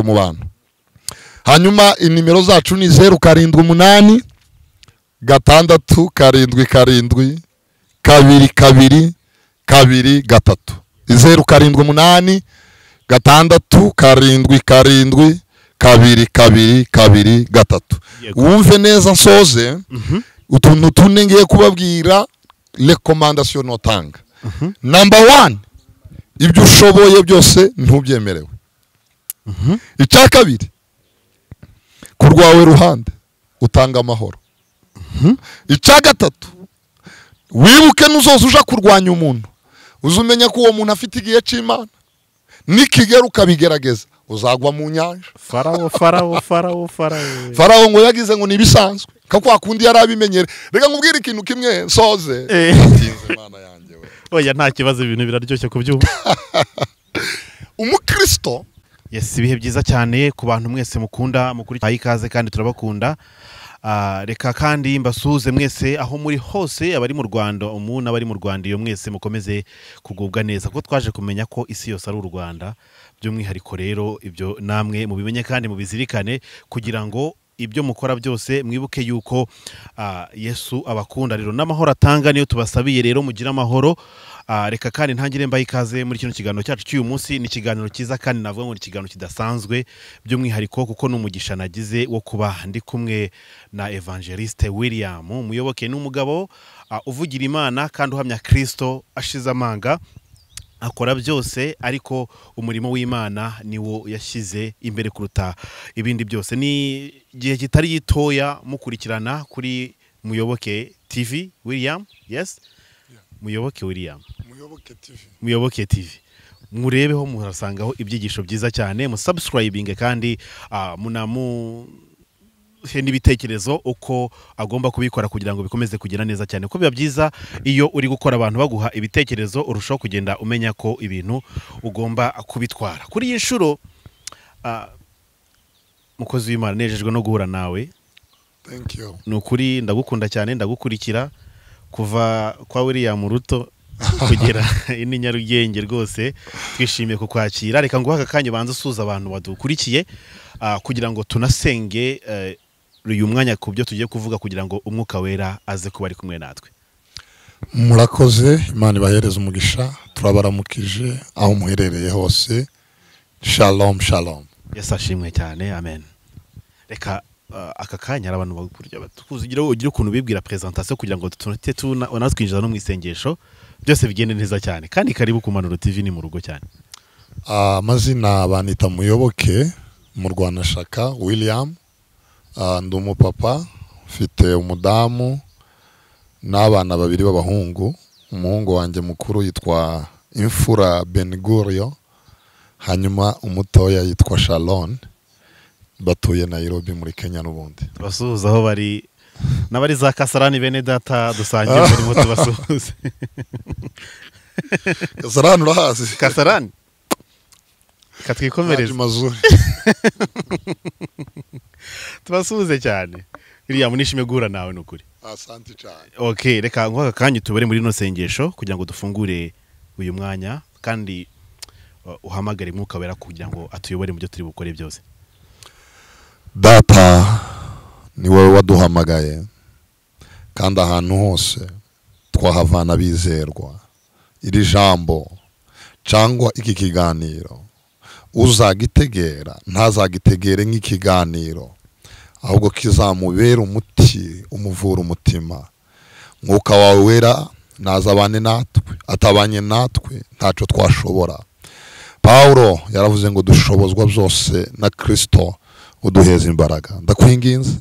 mu bantu. Hanyuma inimero zacu ni 078 6 7 7 2 2 2 3 078 6 7 7 2 2 2 3. Wumve neza nsoze utuntu tune ngiye kubabwira recommandation notanga. Number 1, ibyo ushoboye byose ntubyemerewe. Icya kabiri, ku rwawe ruhande utanga amahoro. Icya gatatu, wibuke nuzoza uja kurwanya umuntu, uzumenya ko uwo muntu afite igihe cy'Imana, nikigera ukabigerageza uzagwa mu nyanja. Farawo farawo farawo farawo Farawo ngo yagize ngo nibisanzwe kako akundi yarabimenyere. Reka nkubwire ikintu kimwe nsoze. Tinze Imana yanjye we. Oya nta kibazo, ibintu biraryoshye kubyumva. Umukristo. Yes, ibihe byiza cyane ku bantu mwese mukunda mukuri ikaze kandi turabakunda. Reka kandi mbasuhuze mwese aho muri hose, abari mu Rwanda umu n'abari mu Rwanda iyo mwese mukomeze kugubwa neza, kuko twaje kumenya ko isi yose ari u Rwanda. By'umwihariko rero ibyo namwe mubimenye kandi mubizirikane, kugira ngo ibyo mukora byose mwibuke yuko Yesu abakunda. Rero n'amahoro atanga niyo tubasabiye, rero mugira amahoro. Reka kandi ntangire mbaye ikaze muri kino kiganiro cyacu cy'uyu munsi. Ni ikiganiro cyiza kandi navuga ngo ni ikiganiro kidasanzwe by'umwihariko, kuko n'umugisha nagize wo kuba ndi kumwe na Evangeliste William Muyoboke. Ni umugabo uvugira Imana kandi uhamya Kristo ashize amanga, akora byose ariko umurimo w'Imana niwo yashyize imbere kuruta ibindi byose. Ni igihe kitari gitoya mukurikirana kuri Muyoboke TV William. Yes, Muyoboke William, Muyoboke TV, Muyoboke TV, murebeho murasangaho ibyigisho byiza cyane, musubscribing kandi munamu n'ibitekerezo uko agomba kubikora kugira ngo bikomeze kugera neza cyane. Kuko biba byiza iyo uri gukora abantu baguha ibitekerezo, urushaho kugenda umenya ko ibintu ugomba kubitwara. Kuri iyi nshuro mukozi w'Imana, nejejwe no guhura nawe. Thank you. Ni ukuri ndagukunda cyane, ndagukurikira kuva kwa William Ruto kugera ini Nyarugenge, rwose twishimiye kukwakira. Reka nguha aka kanya ubanze usuhuza abantu badukurikiye, kugira ngo tunasenge uyu mwanya ku byo tugiye kuvuga, kugira ngo umwuka wera aze kuba ari kumwe natwe. Murakoze, Imana ibahereze umugisha. Turabaramukije aho muherereye hose. Shalom shalom. Yesu ashimwe cyane, amen. Reka aka kanya abantu bakurya batukuzigira ugira ukuntu bibwira presentation, kugira ngo tunate tunatwinjiza no mu isengesho, byose bigende neza cyane. Kandi karibu ku Manuro TV, ni mu rugo cyane. Amazina banita Muyoboke Murwanashaka William. Ndi umupapa, mfite umudamu n'abana babiri b'abahungu. Umuhungu wanjye mukuru yitwa Imfura Bengurio, hanyuma umutoya yitwa Shalon. Batuye Nairobi muri Kenya n'ubundi. Tubasuhuza aho bari n'abari za Kasarani, bene data dusangiye umurimo, tubasuhuze. Kasarani urahazi? Kasarani katwikomereze. Tubasuhuze cyane. William, nishimiye guhura nawe nukuri. Asante cyane. Okay, reka nguha akanya tubere muri no sengesho kugira ngo dufungure uyu mwanya, kandi uhamagare Mwuka Wera kugira ngo atuyobore mu byo turi bukore byose. Data, ni wowe waduhamagaye, kandi ahantu hose twahavana bizerwa. Iri jambo cyangwa iki kiganiro uzagitegera ntazagitegere nk'ikiganiro, ahubwo kizamubera umuti umuvura umutima. Mwuka wawe wera nazabane natwe, atabanye natwe ntaco twashobora. Paulo yaravuze ngo dushobozwa byose na Kristo uduheza imbaraga. Ndakwinginze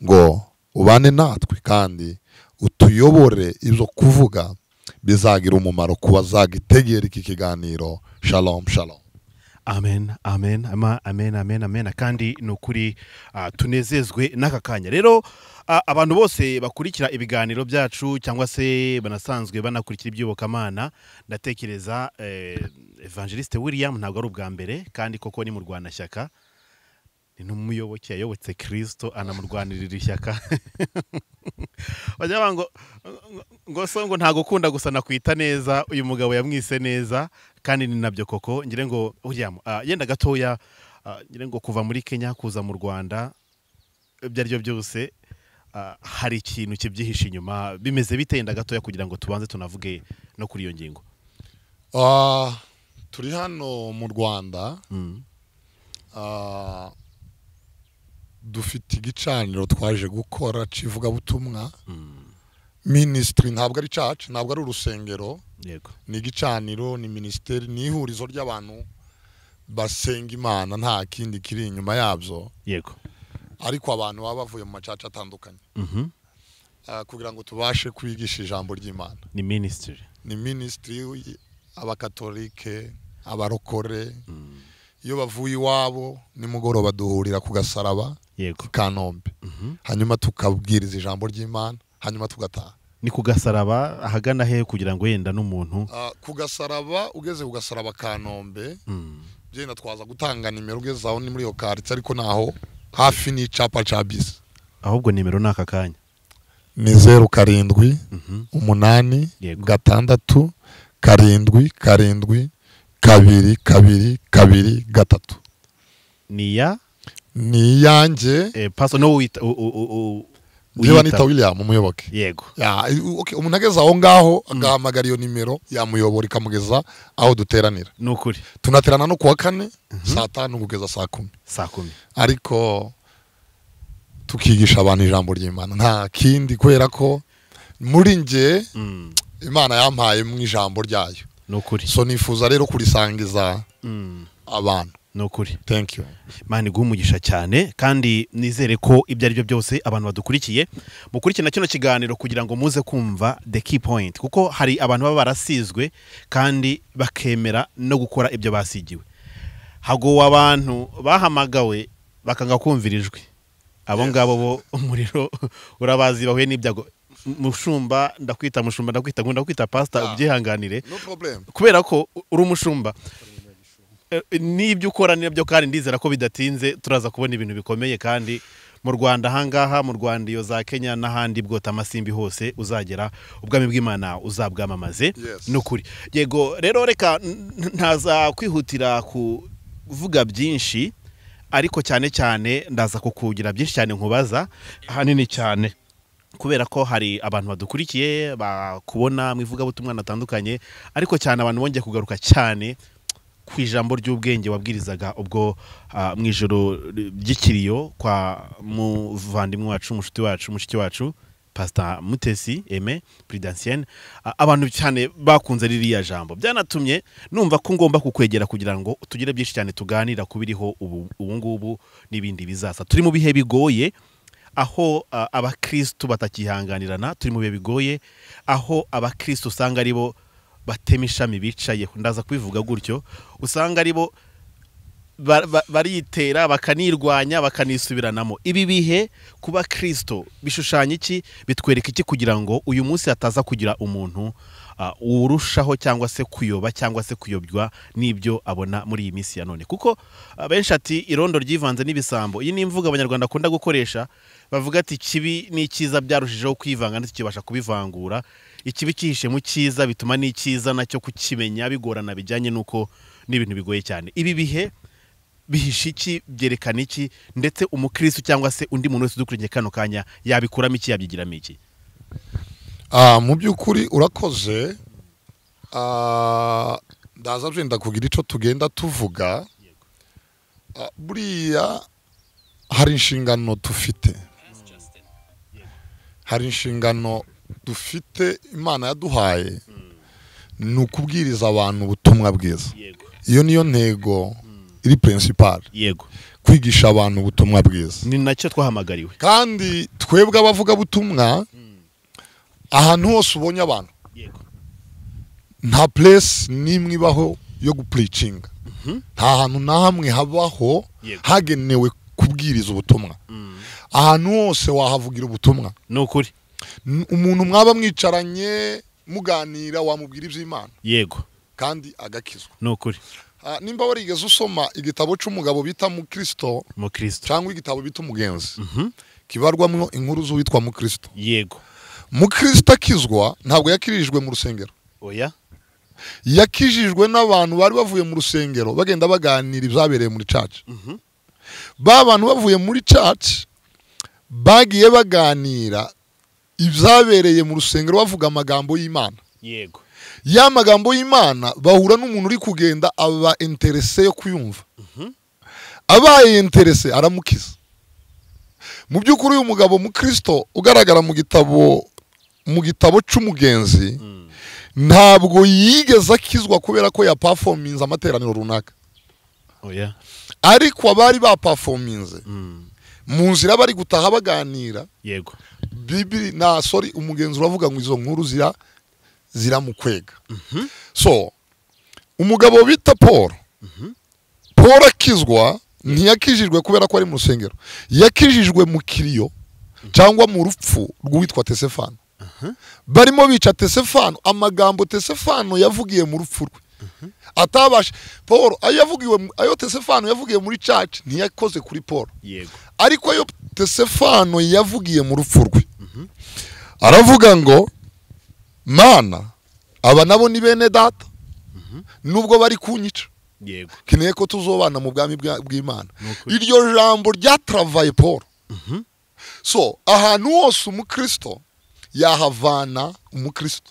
ngo ubane natwe kandi utuyobore ibyo kuvuga bizagira umumaro kuba zagitegera iki kiganiro. Shalom shalom. Amen amen amen amen amen. Kandi nukuri tunezezwe n'aka kanya. Rero abantu bose bakurikira ibiganiro byacu cyangwa se banasanzwe banakurikira iby'Iyobokamana, ndatekereza Evangeliste William ntabwo ari ubwa mbere, kandi koko ni mu Rwanashyaka, ni n'umuyoboke yayobotse Kristo anamurwanirira ishyaka. Bajya bango ngo so ngo ntago ukunda gusa nakwita neza, uyu mugabo yamwise neza kandi ni nabyo koko. Ngire ngo William yenda gatoya Ngira ngo kuva muri Kenya kuza mu Rwanda ibyo ari byo byose hari ikintu kibyihishe inyuma, bimeze bitenda gatoya kugira ngo tubanze tunavuge no kuri iyo ngingo. Turi hano mu Rwanda, dufite igicaniro twaje gukora civugabutumwa. Ministry ntabwo ari church, ntabwo ari urusengero. Yego. Ni igicaniro, ni ministeri, ni ihurizo ry'abantu basenga Imana, nta kindi kiri inyuma yabyo. Yego. Ariko abantu baba bavuye mu macaca atandukanye, kugira ngo tubashe kwigisha ijambo ry'Imana. Ni ministry. Ni ministry, abakatolike, abarokore, iyo bavuye iwabo nimugoroba duhurira ku gasaraba. Yego. Kanombe. Hanyuma tukabwiriza ijambo ry'Imana, hanyuma tugataha. Ni ku gasaraba ahagana he kugira ngo yenda n'umuntu? Ku gasaraba, ugeze ku gasaraba Kanombe, byenda twaza gutanga nimero ugeze aho, ni muri iyo quartier, ariko naho hafi n'icapa ca bisi. Ahubwo nimero ni aka kanya. Ni 0 7 8 6 7 7 2 2 2 3. Ni ya? Ni yanjye. Pastor no wita Niba nita William Umuyoboke. Yego. Ya, okay, umuntu ageze aho ngaho agahamagara iyo nimero yamuyobora ikamugeza aho duteranira. Nukuri. Tunaterana no kuwa kane saa 5 kugeza saa 10. Saa 10. Ariko tukigisha abantu ijambo ry'Imana nta kindi, kubera ko muri nge Imana yampaye mu ijambo ryayo. Nukuri. So nifuza rero kurisangiza abantu. Nukuri. Thank you. Imana iguhe umugisha cyane, kandi nizere ko ibyo ari byo byose abantu badukurikiye mukurikirana kino kiganiro kugira ngo muze kumva the key point, kuko hari abantu baba barasizwe kandi bakemera no gukora ibyo basigiwe. Hagowe abantu bahamagawe bakanga kumvira ijwi, abo ngabo bo umuriro urabazi bahuye n'ibyago. Mushumba, ndakwita mushumba, ndakwita ngunda, ndakwita pastor, ubyihanganire. No problem. Kubera ko uri umushumba n'ibyo ukora nibyo, kandi ndizera ko bidatinze turaza kubona ibintu bikomeye, kandi mu Rwanda ahangaha, mu Rwanda iyo za Kenya n'ahandi bwota amasimbi hose uzagera, ubwami bw'Imana uzabwamamaze. Nukuri. Yego rero reka ntaza kwihutira kuvuga byinshi, ariko cyane cyane ndaza kukugira byinshi cyane nkubaza ahanini cyane, kubera ko hari abantu badukurikiye bakubona mu ivugabutumwa natandukanye, ariko cyane abantu bongeye kugaruka cyane ku ijambo ry'ubwenge wabwirizaga ubwo mu ijoro ry'ikiriyo kwa muvandimwe wacu, mushuti wacu, mushiki wacu Pastor Mutesi Aime Prudentienne. Abantu cyane bakunze ririya jambo, byanatumye numva ko ngomba kukwegera kugira ngo tugire byinshi cyane tuganira kubiriho ubu ngubu n'ibindi bizaza. Turi mu bihe bigoye aho abakristo batakihanganirana, turi mu bihe bigoye aho abakristo usanga aribo batema ishami bicaye, ndaza kubivuga gutyo, usanga aribo baritera bakanirwanya bakanisubiranamo. Ibi bihe kuba Kristo bishushanya iki, bitwereka iki kugira ngo uyu munsi hataza kugira umuntu urushaho cyangwa se kuyoba cyangwa se kuyobywa n'ibyo abona muri iyi minsi ya none? Kuko benshi ati irondo ryivanze n'ibisambo. Iyi ni imvugo abanyarwanda akunda gukoresha, bavuga ati kibi n'icyiza byarushijeho kwivanga ndetse kibasha kubivangura, ikibi cyihishe mu cyiza bituma n'icyiza nacyo kukimenya bigorana, bijyanye nuko n'ibintu bigoye cyane. Ibi bihe bihishe iki, byerekana iki, ndetse umukristo cyangwa se undi muntu wese udukurikiye kano kanya yabikuramo iki, yabyigiramo iki? Mu by'ukuri urakoze. Ndaza byenda kugira ico tugenda tuvuga. Buriya hari inshingano dufite, hari inshingano dufite Imana yaduhaye, ni ukubwiriza abantu ubutumwa bwiza. Iyo niyo ntego iri principal. Yego. Kwigisha abantu ubutumwa bwiza ni nacyo twahamagariwe, kandi twebwe abavuga butumwa ahantu hose ubonye abantu, yego, nta place nimwe ibaho yo gupreachinga, nta hantu na hamwe habaho hagenewe kubwiriza ubutumwa. Ahantu hose wahavugira ubutumwa. Nukuri. Umuntu mwaba mwicaranye muganira wamubwira iby'Imana, yego, kandi agakizwa. Nukuri. Nimba warigeze usoma igitabo c'umugabo bita Mukristo, cyangwa igitabo bita Umugenzi, kibarwamwo inkuru z'uwitwa Mukristo. Yego. Mukristo akizwa ntabwo yakirijwe mu rusengero. Oya. Yakijijwe n'abantu bari bavuye mu rusengero bagenda baganira ibyabereye muri church. Ba bantu bavuye muri church bagiye baganira ibyabereye mu rusengero bavuga amagambo y'Imana. Yego. Ya magambo y'Imana bahura n'umuntu uri kugenda aba interese yo kuyumva. Abaye interese aramukiza. Mu by'ukuri uyu mugabo mu Kristo ugaragara mu gitabo cy'umugenzi ntabwo yigeze akizwa kubera ko ya performinze amateraniro runaka. Oya. Ariko abari ba performinze mu nzira bari gutaha baganira. Yego. Bibiri na sorry umugenzi uravuga ngo izo nkuru ziramukwega. So umugabo bita Paul. Paul akizwa ntiyakijijwe kubera ko ari mu rusengero. Yakijijwe mu kiriyo cyangwa mu rupfu rw'uwitwa Tesefano. Barimo bica Tesefano, amagambo Tesefano yavugiye mu rupfu rwe. Atabasha Paul ayo ayo Tesefano yavugiye muri church ntiyakoze kuri Paul. Yego. Ariko ayo Tesefano yavugiye mu rupfu rwe. Aravuga ngo Mana aba nabo ni bene data nubwo bari kunyica. Yego. Kineye ko tuzobana mu bwami bw'Imana. Iryo jambo ryatravaye Paul. So ahantu hose umukristo yahavana umukristo.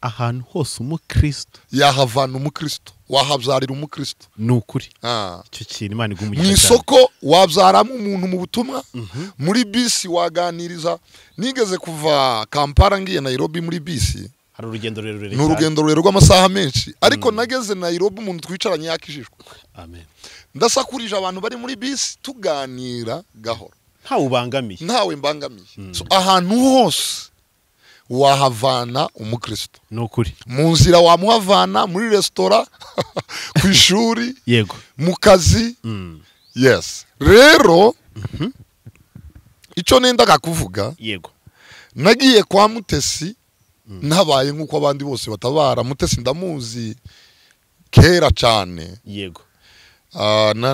Ahantu hose umukristo yahavana umukristo, wahabyarira umukristo. Nukuri. Icyo kintu Imana igumugisha. Mu isoko wabyaramo umuntu mu butumwa, muri bisi waganiriza. Nigeze kuva Kampala ngiye Nairobi muri bisi. Hari urugendo rurerure cyane. Ni urugendo rurerure rw'amasaha menshi, ariko nageze Nairobi umuntu twicaranye yakijijwe. Amen. Ndasakurije abantu bari muri bisi tuganira gahoro. Ntawe ubangamiye. Ntawe mbangamiye. So ahantu hose wahavana umukristo. Nukuri. Mu nzira wamuhavana, muri restaurant, ku ishuri, yego, mu kazi. Yes. Rero icyo nendaga kuvuga, yego, nagiye kwa Mutesi nabaye nkuko abandi bose batabara. Mutesi ndamuzi kera cyane. Yego.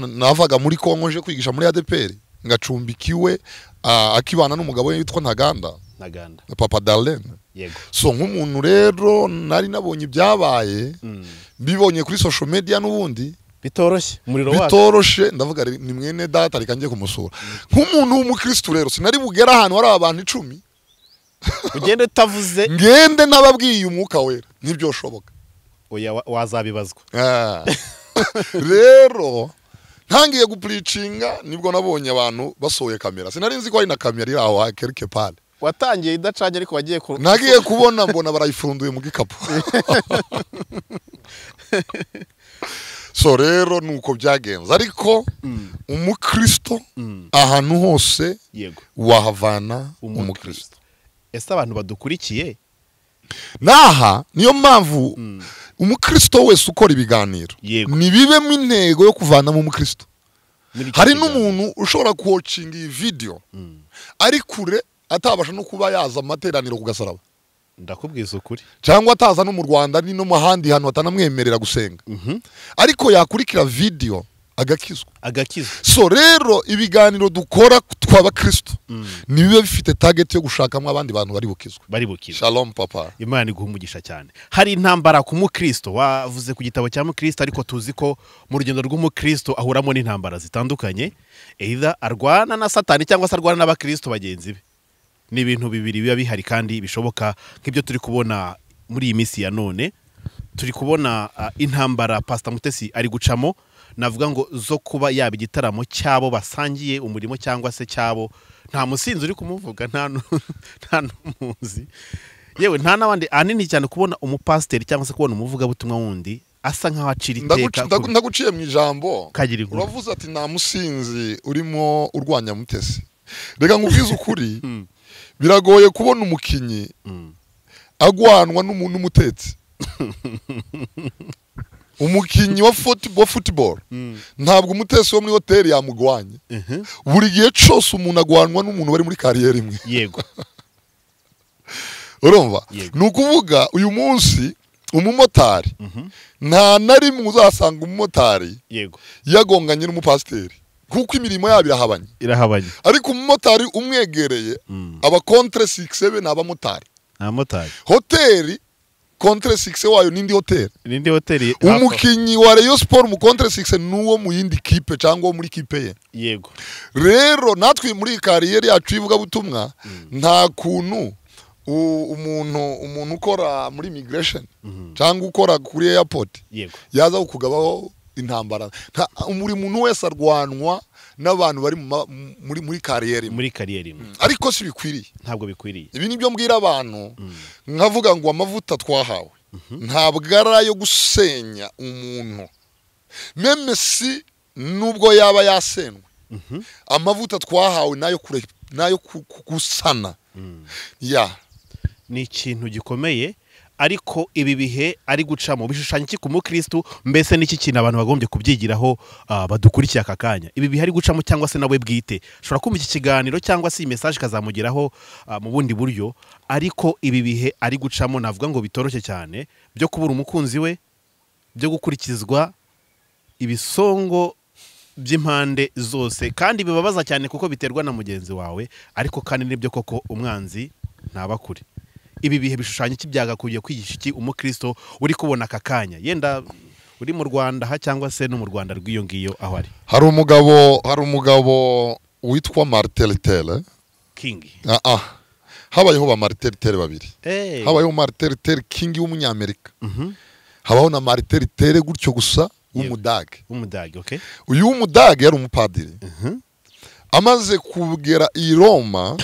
Navaga muri Kongo nje kwigisha muri ADPR, ngacumbikiwe akibana n'umugabo we witwa Ntaganda. Ntaganda. Papa Darlene. Yego. So nk'umuntu rero nari nabonye ibyabaye, bibonye kuri social media n'ubundi bitoroshye, umuriro waka. Bitoroshe, ndavuga ni mwene data reka ngiye kumusura. Nk'umuntu w'umukristo rero sinari bugera ahantu hari abantu 10 ugende utavuze, ngende nababwiye umwuka wera ntibyoshoboka. Oya, wazabibazwa. Rero ntangiye gupreachinga nibwo nabonye abantu basohoye kamera. Sinari nzi ko ari na kamera iri aho quelque part. Watangiye idacanye ariko wagiye ku nagiye kubona mbona barayifunduye mu gikapu. So rero nuko byagenze, ariko umukristo ahantu hose yego wahavana umukristo. Ese abantu badukurikiye naha niyo mpamvu umukristo wese ukora ibiganiro nibibemo intego yo kuvana mu mukristo. Hari n'umuntu ushobora kuwatchinga iyi video ari kure atabasha no kuba yaza amateraniro ku gasaraba. Ndakubwiza ukuri. Cyangwa ataza no mu Rwanda ni no mu handi hantu batanamwemerera gusenga. Ariko yakurikira video agakizwa. Agakizwa. So rero ibiganiro dukora twaba Kristo nibibe bifite target yo gushakamo abandi bantu bari bukizwe. Bari bukizwe. Shalom papa. Imana iguhe umugisha cyane. Hari intambara ku mukristo, wavuze ku gitabo cya mukristo, ariko tuzi ko mu rugendo rw'umukristo ahuramo n'intambara zitandukanye, either arwana na Satani cyangwa se arwana n'abakristo bagenzi be. Ni ibintu bibiri biba bihari kandi bishoboka nk'ibyo turi kubona muri iyi minsi ya none. Turi kubona intambara Pastor Mutesi ari gucamo, navuga ngo zo kuba yaba igitaramo cyabo basangiye umurimo cyangwa se cyabo, nta musinzi uri kumuvuga, nta n'umuzi, yewe nta n'abandi. Ahanini cyane kubona umupasiteri cyangwa se kubona umuvugabutumwa wundi asa nkaho acira iteka. Ndaguciye mu ijambo, uravuze ati nta musinzi urimo urwanya Mutesi. Reka nkubwize ukuri, biragoye kubona umukinyi agwanwa n'umuntu umutetsi. Umukinyi wa football ntabwo umutesi wo muri hoteli yamugwanye. Buri gihe cyose umuntu agwanwa n'umuntu bari muri kariyeri imwe. Yego. Urumva? Ni ukuvuga uyu munsi umumotari nta na rimwe uzasanga umumotari yego yagonganye n'umupasiteri, kuko imirimo yabo irahabanye. Irahabanye. Ariko umumotari umwegereye aba contre 6 ni abamotari. Abamotari. Hoteli contre succès wayo n'indi hoteli. N'indi hoteli. Umukinyi wa Rayon Sport mu contre succès nuwo mu yindi kipe cyangwa muri kipe ye. Yego. Rero natwe muri kariyeri yacu ivuga butumwa nta kuntu umuntu ukora muri immigration cyangwa ukora kuri airport yego yaza kukugabaho intambara. Muri muntu wese arwanwa n'abantu bari muri kariyeri muri kariyeri ariko si bikwiriye, ntabwo bikwiriye. Ibi nibyo mbwira abantu nkavuga ngo amavuta twahawe ntabwo ari ayo gusenya umuntu, meme si nubwo yaba yasenwe. Amavuta twahawe nayo kure nayo gusana. Ya ni ikintu gikomeye, ariko ibi bihe ari gucamo bishushanya iki ku mukristo? Mbese n'iki kintu abantu bagombye kubyigiraho badukurikiye aka kanya? Ibi bihe ari gucamo cyangwa se nawe bwite ushobora kumva iki kiganiro cyangwa se iyi message kazamugeraho mu bundi buryo, ariko ibi bihe ari gucamo navuga ngo bitoroshye cyane, byo kubura umukunzi we, byo gukurikizwa ibisongo by'impande zose, kandi bibabaza cyane kuko biterwa na mugenzi wawe, ariko kandi nibyo koko umwanzi ntabakure. Ibi bihe bishushanya iki byagakuye kwigisha iki umukristo uri kubona aka kanya, yenda uri mu Rwanda ha cyangwa se no mu Rwanda rw'iyo ngiyo aho ari? Hari umugabo witwa Martin Luther King. Habayeho ba Martin Luther babiri. Habayeho Martin Luther King w'umunyamerika. Habaho na Martin Luther gutyo gusa w'umudage. W'umudage, okay. Uyu w'umudage yari umupadiri. Amaze kugera i Roma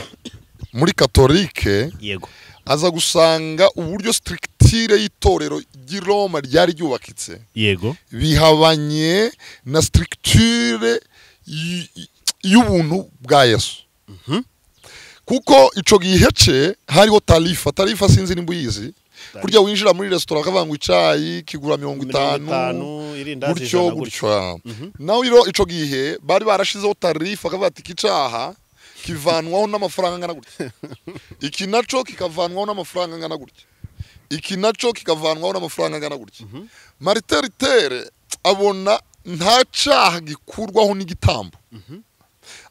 muri Katolike, yego, aza gusanga uburyo structure y'itorero ry'i Roma ryari ryubakitse, yego, bihabanye na structure y'ubuntu bwa Yesu. Kuko ico gihe ce hariho tarifa sinzi nimba uyizi, kurya winjira muri restaurant akavanga icayi kigura 50 gutyo gutyo. Nawe rero ico gihe bari barashizeho tarifa akavuga ati kicaha kivanwaho n'amafaranga angana gutya, iki naco kikavanwaho n'amafaranga angana gutya, iki naco kikavanwaho n'amafaranga angana gutya. Martin Luther abona nta caha gikurwaho n'igitambo,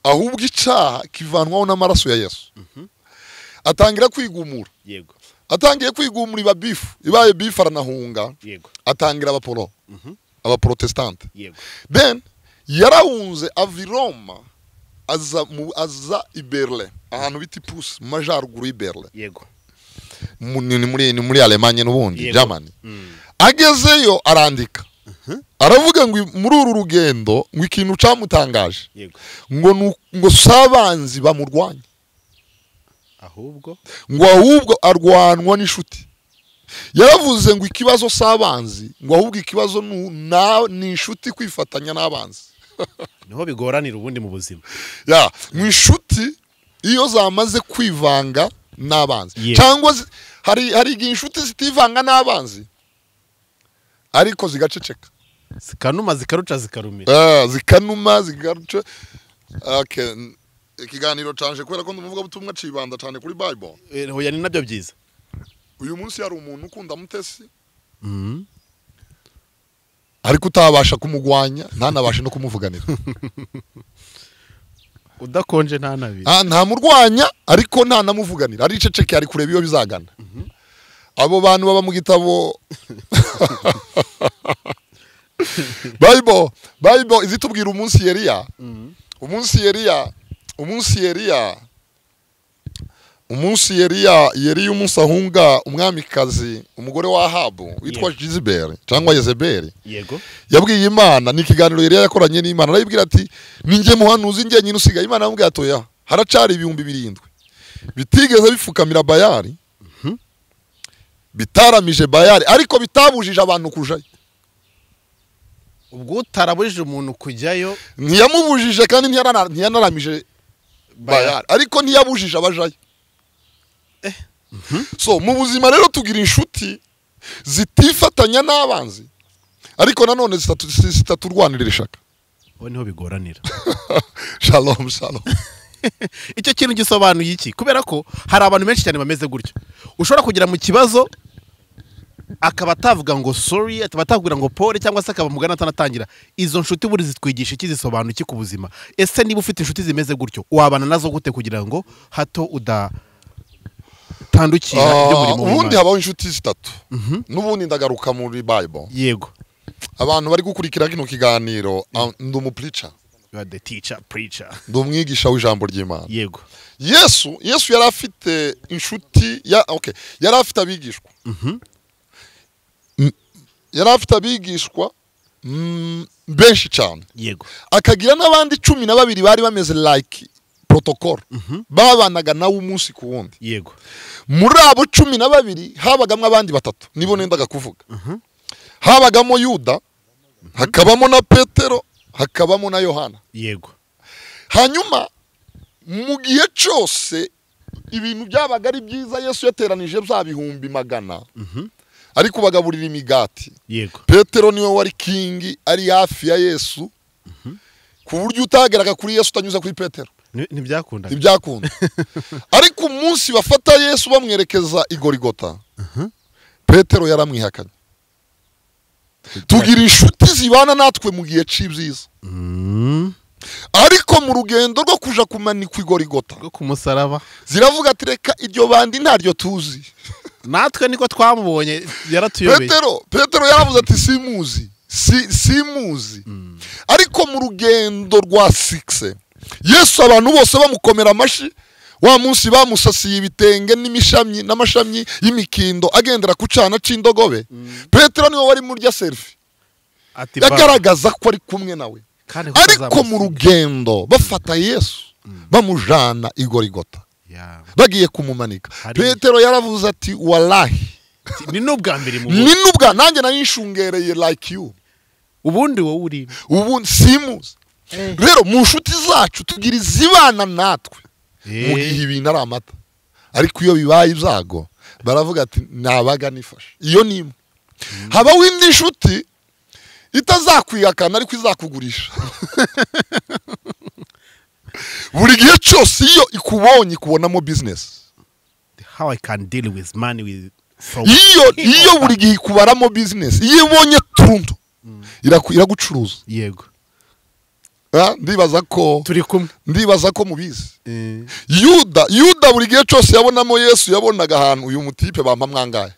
ahubwo icaha kivanwaho n'amaraso ya Yesu. Atangira kwigumura. Yego. Atangiye kwigumura iba bifu, ibaye bifu aranahunga. Yego. Atangira abaporo, abaprotestante. Yego. Then yarahunze ava i Roma aza i Berlin, ahantu bita Ipusi mu majaruguru y'i Berlin. Yego. Ni muri Alemanye n'ubundi, Germany. Agezeyo arandika. Aravuga ngo muri uru rugendo ngo ikintu camutangaje. Yego. Ngo sabanzi bamurwanya, ahubwo ngo ahubwo arwanwa n'inshuti. Yaravuze ngo ikibazo sabanzi, ngo ahubwo ikibazo ni inshuti kwifatanya n'abanzi. Niho bigoranira ubundi mu buzima. Ya, mu inshuti iyo zamaze kwivanga n'abanzi, cyangwa hari igihe inshuti zitivanga n'abanzi ariko zigaceceka, zikanuma zikaruca zikarumira. Zikanuma zikaruca. Okay, ikiganiro canje kubera ko ndumuvuga butumwa cibanda cyane kuri Bible. Hoya ni nabyo byiza. Uyu munsi hari umuntu ukunda Mutesi. Ariko utabasha kumugwanya ntanabashe no kumuvuganira. Udakonje ntanabi. Ntamurwanya ariko ntanamuvuganira, ariceceke ari kureba iyo bizagana. Abo bantu baba mu gitabo Bible izitubwira umunsi Eliya. Umunsi Eliya yari umunsi ahunga umwamikazi umugore wa Ahabu witwa Jezebel cyangwa Yezebeli. Yego. Yabwiye Imana, ni ikiganiro Eliya yakoranye n'Imana, arayibwira ati ninjye muhanuzi njye nyine usigaye. Imana yamubwiye ati oya, haracari 7,000 bitigeze bifukamira Bayali, bitaramije Bayali, ariko bitabujije abantu kujayo. Ubwo utarabujije umuntu kujyayo, ntiyamubujije kandi ntiyanaramije Bayali, ariko ntiyabujije abajayo. So mu buzima rero tugira inshuti zitifatanya n'abanzi, ariko nanone zitaturwanirira ishaka. Aho niho bigoranira. Shalom shalom. Icyo kintu gisobanuye iki? Kubera ko hari abantu benshi cyane bameze gutyo, ushobora kugera mu kibazo akaba atavuga ngo sorry, akaba atavuga ngo pole, cyangwa se akaba mugana atanatangira. Izo nshuti buri zitwigisha iki, zisobanura iki ku buzima? Ese niba ufite inshuti zimeze gutyo wabana nazo gute kugira ngo hato uda Batandukira ibyo murimo. Ubundi habaho inshuti zitatu. N'ubundi ndagaruka muri Bible. Yego. Abantu bari gukurikira kino kiganiro, ndi umupreacher. You are the teacher, preacher. Ndi umwigisha w'ijambo ry'Imana. Yego. Yesu yari afite inshuti ya okay, yari afite abigishwa. Yari afite abigishwa benshi cyane. Yego. Akagira n'abandi 12 bari bameze like protocol. Babanaga nawe umunsi ku wundi. Yego. Muri abo 12 habagamo abandi batatu nibo nendaga kuvuga. Habagamo Yuda, hakabamo na Petero, hakabamo na Yohana. Yego. Hanyuma mu gihe cyose ibintu byabaga ari byiza, Yesu yateranije bya 100,000. Ariko bagaburira imigati. Yego. Petero niwe wari king, ari hafi ya Yesu. Ku buryo utageraga kuri Yesu utanyuze kuri Petero. Ntibyakunda. Ntibyakunda. Ariko umunsi bafata Yesu bamwerekeza i Gorigota, Petero yaramwihakanye. Tugira inshuti zibana natwe mu gihe c'ibyiza. Ariko mu rugendo rwo kuja kumanikwa i Gorigota, rwo kumusaraba, ziravuga ati reka iryo bandi ntaryo tuzi. Natwe niko twamubonye yaratuyobeye. Petero yaravuze ati simuzi, simuzi. Ariko mu rugendo rwa 6 Yesu abantu bose bamukomera amashi. Wa munsi bamusasiye ibitenge n'imishamyi n'amashami y'imikindo agendera ku cana c'indogobe. Petero niwe wari murya selfie. Yagaragaza ko ari kumwe nawe. Ariko mu rugendo bafata Yesu bamujana i Gorigota, bagiye kumumanika. Petero yaravuze ati wallahi ni nubwa mbere mu ni nubwa nanjye nayishungereye like you. Ubundi wowe uri ubundi simuzi. Rero mu nshuti zacu tugira izibana natwe mu gihe ibintu ari amata, ariko iyo bibaye ibyago baravuga ati nabaga nifashe. Iyo ni imwe. Habaho indi nshuti itazakwihakana ariko izakugurisha. Buri gihe cyose iyo ikubonye ikubonamo business. How I can deal with money with iyo buri gihe ikubaramo business, iyo ibonye tuntu iragucuruza. Yego. Ndibaza ko turi kumwe, ndibaza ko mubizi. Yuda buri gihe cyose yabonamo Yesu, yabonaga ahantu uyu mutipe bampa mwangaye.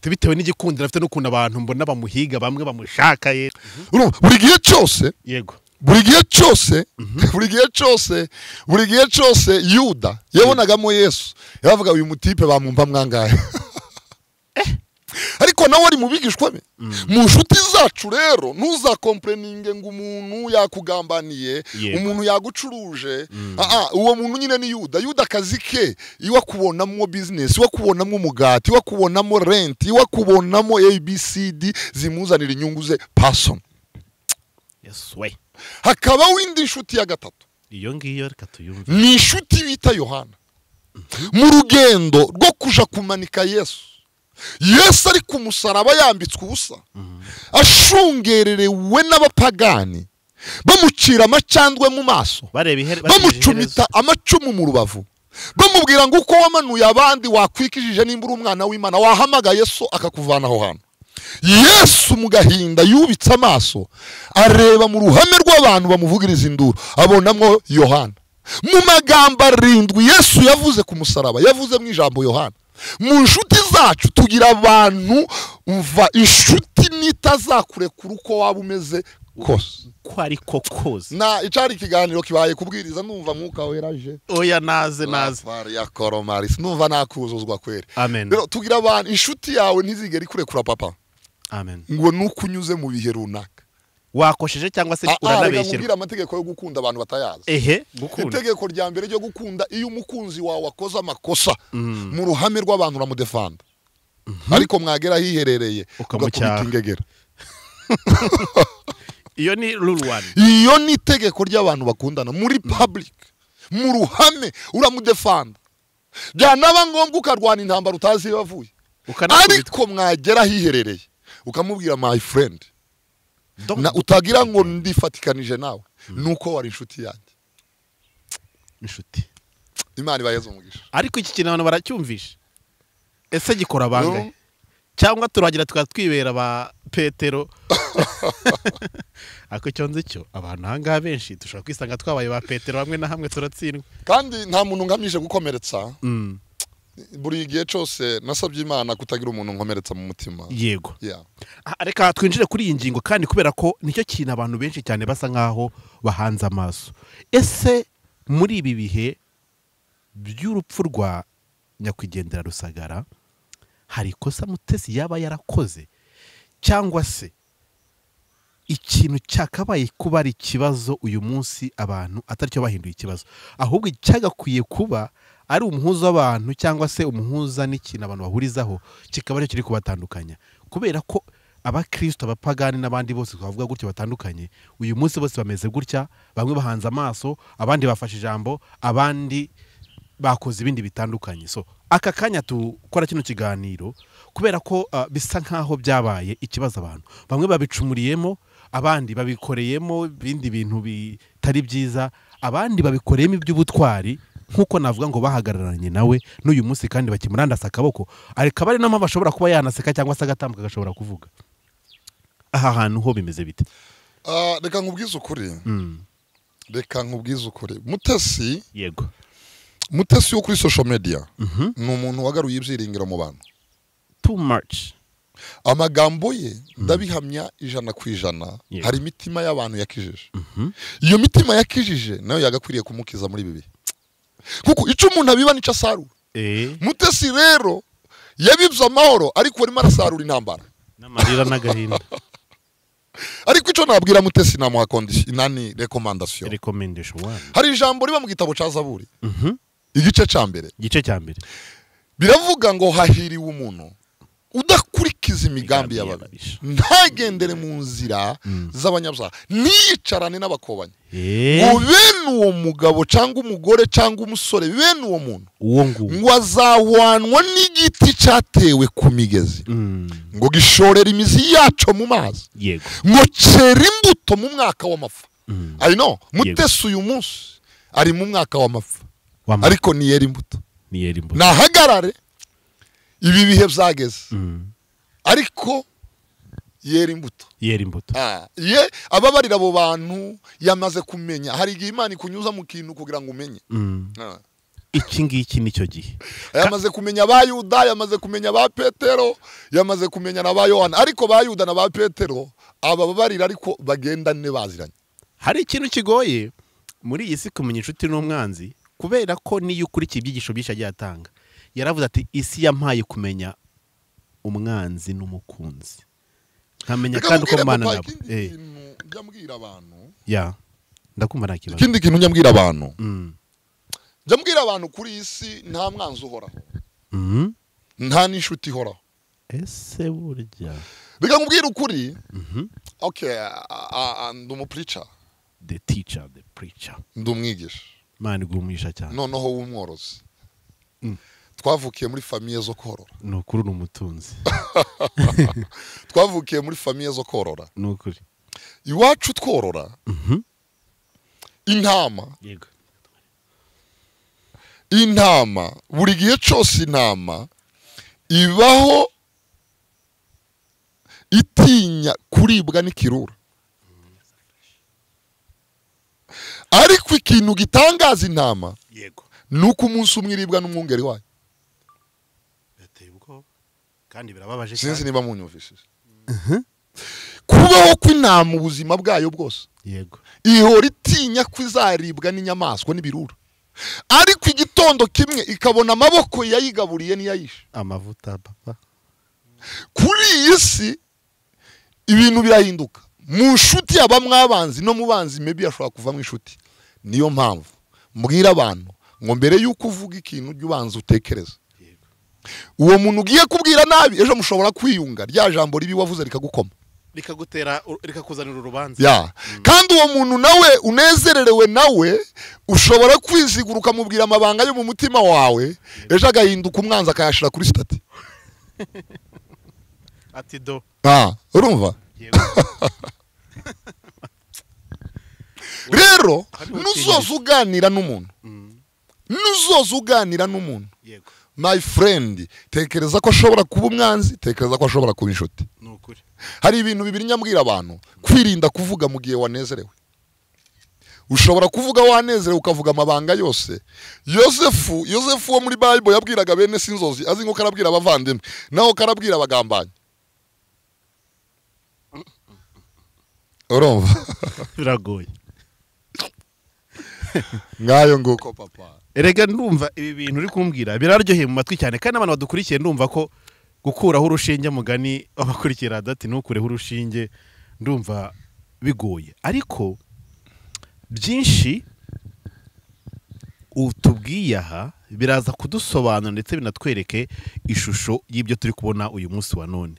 Bitewe n'igikundiro afite n'ukuntu abantu mbona bamuhiga bamwe bamushaka ye. Buri gihe cyose. Yego. Buri gihe cyose, buri gihe cyose, buri gihe cyose Yuda yabonagamo Yesu, yaravuga uyu mutipe bamumpa mwangaye. Ariko nawe ari mu bigishwa be. Mu nshuti zacu rero ntuzakompreninge ngo umuntu yakugambaniye, umuntu yagucuruje. Uwo muntu nyine ni Yuda. Yuda akazi ke iwa kubonamo business, iwa kubonamo umugati, iwa kubonamo rent, iwa kubonamo ABCD zimuzanira inyungu ze person. Yes we. Hakaba windi nshuti ya gatatu. Iyo ngiyo reka tuyumve. Ni inshuti bita Yohana. Mu rugendo rwo kuja kumanika Yesu, Yesu ari ku musaraba yambitswe ubusa, ashungererewe n'abapagani bamucira amacandwe mu maso, bamucumita amacumu mu rubavu, bamubwira ngo uko wamanuye abandi wakwikijije nimba uri umwana w'Imana wahamagaye so akakuvana aho hantu. Yesu mu gahinda yubitse amaso areba mu ruhame rw'abantu bamuvugiriza induru, abonamwo Yohana. Mu magambo 7 Yesu yavuze ku musaraba, yavuze mu ijambo Yohana. Mu nshuti zacu tugira abantu umva inshuti nitazakurekura uko waba umeze kose, ko ariko kose. Na icari ikiganiro kibaye kubwiriza numva mwuka weraje. Oya naze. Ya koromaris numva nakuzuzwa kweri. Amen. Rero tugira abantu inshuti yawe ntizigera ikurekura papa. Amen. Ngo nukunyuze mu bihe runaka wakosheje cyangwa se uranabeshyerwa. Nkubwira amategeko yo gukunda abantu batayazi. Ehe, gukunda. Itegeko rya mbere ryo gukunda, iyo umukunzi wawe akoze amakosa mu ruhame rw'abantu uramudefanda. Ariko mwagera hiherereye ugakubita ingegera. Iyo ni rule 1. Iyo ni itegeko ry'abantu bakundana muri public, mu ruhame uramudefanda. Byanaba ngombwa ukarwana intambara utazi iyo bavuye. Ariko mwagera hiherereye ukamubwira my friend, na utagira ngo ndifatikanije nawe nuko wari inshuti yanjye. Inshuti. Imana ibahe umugisha. Ariko iki kintu abantu baracyumvisha. Ese gikora bangahe? Cyangwa turagira twatwibera ba Petero. Ako cyo nzi cyo abantu ahangaha benshi dushobora kwisanga twabaye ba Petero hamwe na hamwe turatsindwa. Kandi nta muntu ngamije gukomeretsa. Buri gihe cyose nasabye Imana kutagira umuntu nkomeretsa mu mutima. Yego. Reka twinjire kuri iyi ngingo kandi kubera ko nicyo kintu abantu benshi cyane basa nkaho bahanze amaso. Ese muri ibi bihe by'urupfu rwa nyakwigendera Rusagara hari ikosa Mutesi yaba yarakoze, cyangwa se ikintu cyakabaye kuba ari ikibazo uyu munsi abantu ataricyo bahinduye ikibazo, ahubwo cyagakwiye kuba ari umuhuza w'abantu cyangwa se umuhuza n'ikintu abantu bahurizaho kikaba aricyo kiri kubatandukanya? Kubera ko abakristo, abapagani n'abandi bose twavuga gutyo batandukanye, uyu munsi bose bameze gutya, bamwe bahanze amaso, abandi bafashe ijambo, abandi bakoze ibindi bitandukanye. So aka kanya tukora kino kiganiro kubera ko bisa nkaho byabaye ikibazo, abantu bamwe babicumuriyemo, abandi babikoreyemo ibindi bintu bitari byiza, abandi babikoreyemo iby'ubutwari, nkuko navuga ngo bahagararanye nawe n'uyu munsi kandi bakimurandasa akaboko, ariko abari namo bashobora kuba yanaseka cyangwa se agatambuka agashobora kuvuga. Aha hantu ho bimeze bite? Reka nkubwize ukuri. Reka nkubwize ukuri. Mutesi, yego, Mutesi wo kuri social media ni umuntu wagaruye ibyiringiro mu bantu. Too much. Amagambo ye ndabihamya 100%, hari imitima y'abantu yakijije. Iyo mitima yakijije nayo yagakwiriye kumukiza muri bibi. Kuko icyo umuntu abiba nicyo asarura. Mutesi rero yabibye amahoro ariko arimo arasarura intambara n'amarira n'agahinda. Ariko icyo nabwira Mutesi namuha condition nani recommendation. Recommendation one. Hari ijambo riba mu gitabo ca Zaburi. Igice ca mbere. Igice cya mbere. Biravuga ngo hahiriwe umuntu udakurikiza imigambi y'ababi, ntagendere mu nzira z'abanyabyaha, ntiyicarane n'abakobanyi. Ngo bene uwo mugabo cyangwa umugore cyangwa umusore, bene uwo muntu ngo azahwanwa n'igiti cyatewe ku migezi, ngo gishorera imizi yaco mu mazi, ngo cera imbuto mu mwaka w'amapfa. I know Mutesi uyu munsi ari mu mwaka w'amapfa, ariko niyera imbuto. Nahagarare, ibi bihe byageze, ariko yera imbuto. Yera imbuto. Ye ababarira abo bantu yamaze kumenya. Hari igihe Imana ikunyuza mu kintu kugira ngo umenye. Iki ngiki nicyo gihe. Yamaze kumenya ba Yuda, yamaze kumenya ba Petero, yamaze kumenya na ba Yohana. Ariko ba Yuda na ba Petero ababarira ariko bagendane baziranye. Hari ikintu kigoye muri iyi si kumenya inshuti n'umwanzi, kubera ko niyo ukurikiye ibyigisho byinshi agiye atanga, yaravuze ati isi yampaye kumenya umwanzi n'umukunzi, nkamenya kandi uko mbana nabo. Njya abantu. Ya, ndakumva nta kibazo. Ikindi kintu njya mbwira abantu. Njya mbwira abantu kuri isi nta mwanzi uhoraho. Nta n'inshuti ihoraho. Ese burya. Reka nkubwire ukuri. Okay, ndi umupreacher. The teacher, the preacher. Ndi umwigisha. Imana igumisha cyane. Noneho w'umworozi. Twavukiye muri famille zo korora. Nukuri n'umutunzi. Twavukiye muri famille zo korora. Nukuri. Iwacu tworora. Intama. Yego. Intama buri gihe cyose intama ibaho itinya kuribwa n'ikirura. Ariko ikintu gitangaza intama, yego, nuko umunsi umwe iribwa n'umwungeri wayo. Kandi birababaje cyane. Sinzi niba munyumvishije. Kubaho kw'intama ubuzima bwayo bwose, yego, ihora itinya kwizaribwa n'inyamaswa n'ibirura. Ariko igitondo kimwe ikabona amaboko yayigaburiye n'iyayishe. Amavuta papa. Kuri iyi si ibintu birahinduka. Mu nshuti aba mwabanzi no mu banzi maybe ashobora kuva mu inshuti. Niyo mpamvu mbwira abantu ngo mbere yuko uvuga ikintu ujye ubanza utekereza. Uwo muntu ugiye kubwira nabi ejo mushobora kwiyunga, rya jambo ribi wavuze rikagukoma, rikagutera, rikakuzanira urubanza. Kandi uwo muntu nawe unezererewe nawe ushobora kwiziguruka mubwira amabanga yo mu mutima wawe, ejo agahinduka umwanzi akayashira kuri stati. Ati do. Urumva? Rero nuzoza uganira n'umuntu. Nuzoza uganira n'umuntu. Yego. My friend, tekereza ko ashobora kuba umwanzi, tekereza ko ashobora kuba inshuti. Nukuri. Hari ibintu bibiri nyambwira abantu, kwirinda kuvuga mu gihe wanezerewe. Ushobora kuvuga wanezerewe ukavuga amabanga yose. Yosefu wo muri Bible yabwiraga bene sinzozi, azi ngo karabwira abavandimwe, naho karabwira abagambanyi. Urumva biragoye. Ngayo nguko papa. Erega ndumva ibi bintu uri kumbwira biraryoheye mu matwi cyane, kandi abantu badukurikiye ndumva ko gukuraho urushinge mugani abakurikira dati ntukureho urushinge, ndumva bigoye. Ariko byinshi utubwiye aha biraza kudusobanura ndetse binatwereke ishusho y'ibyo turi kubona uyu munsi wa none.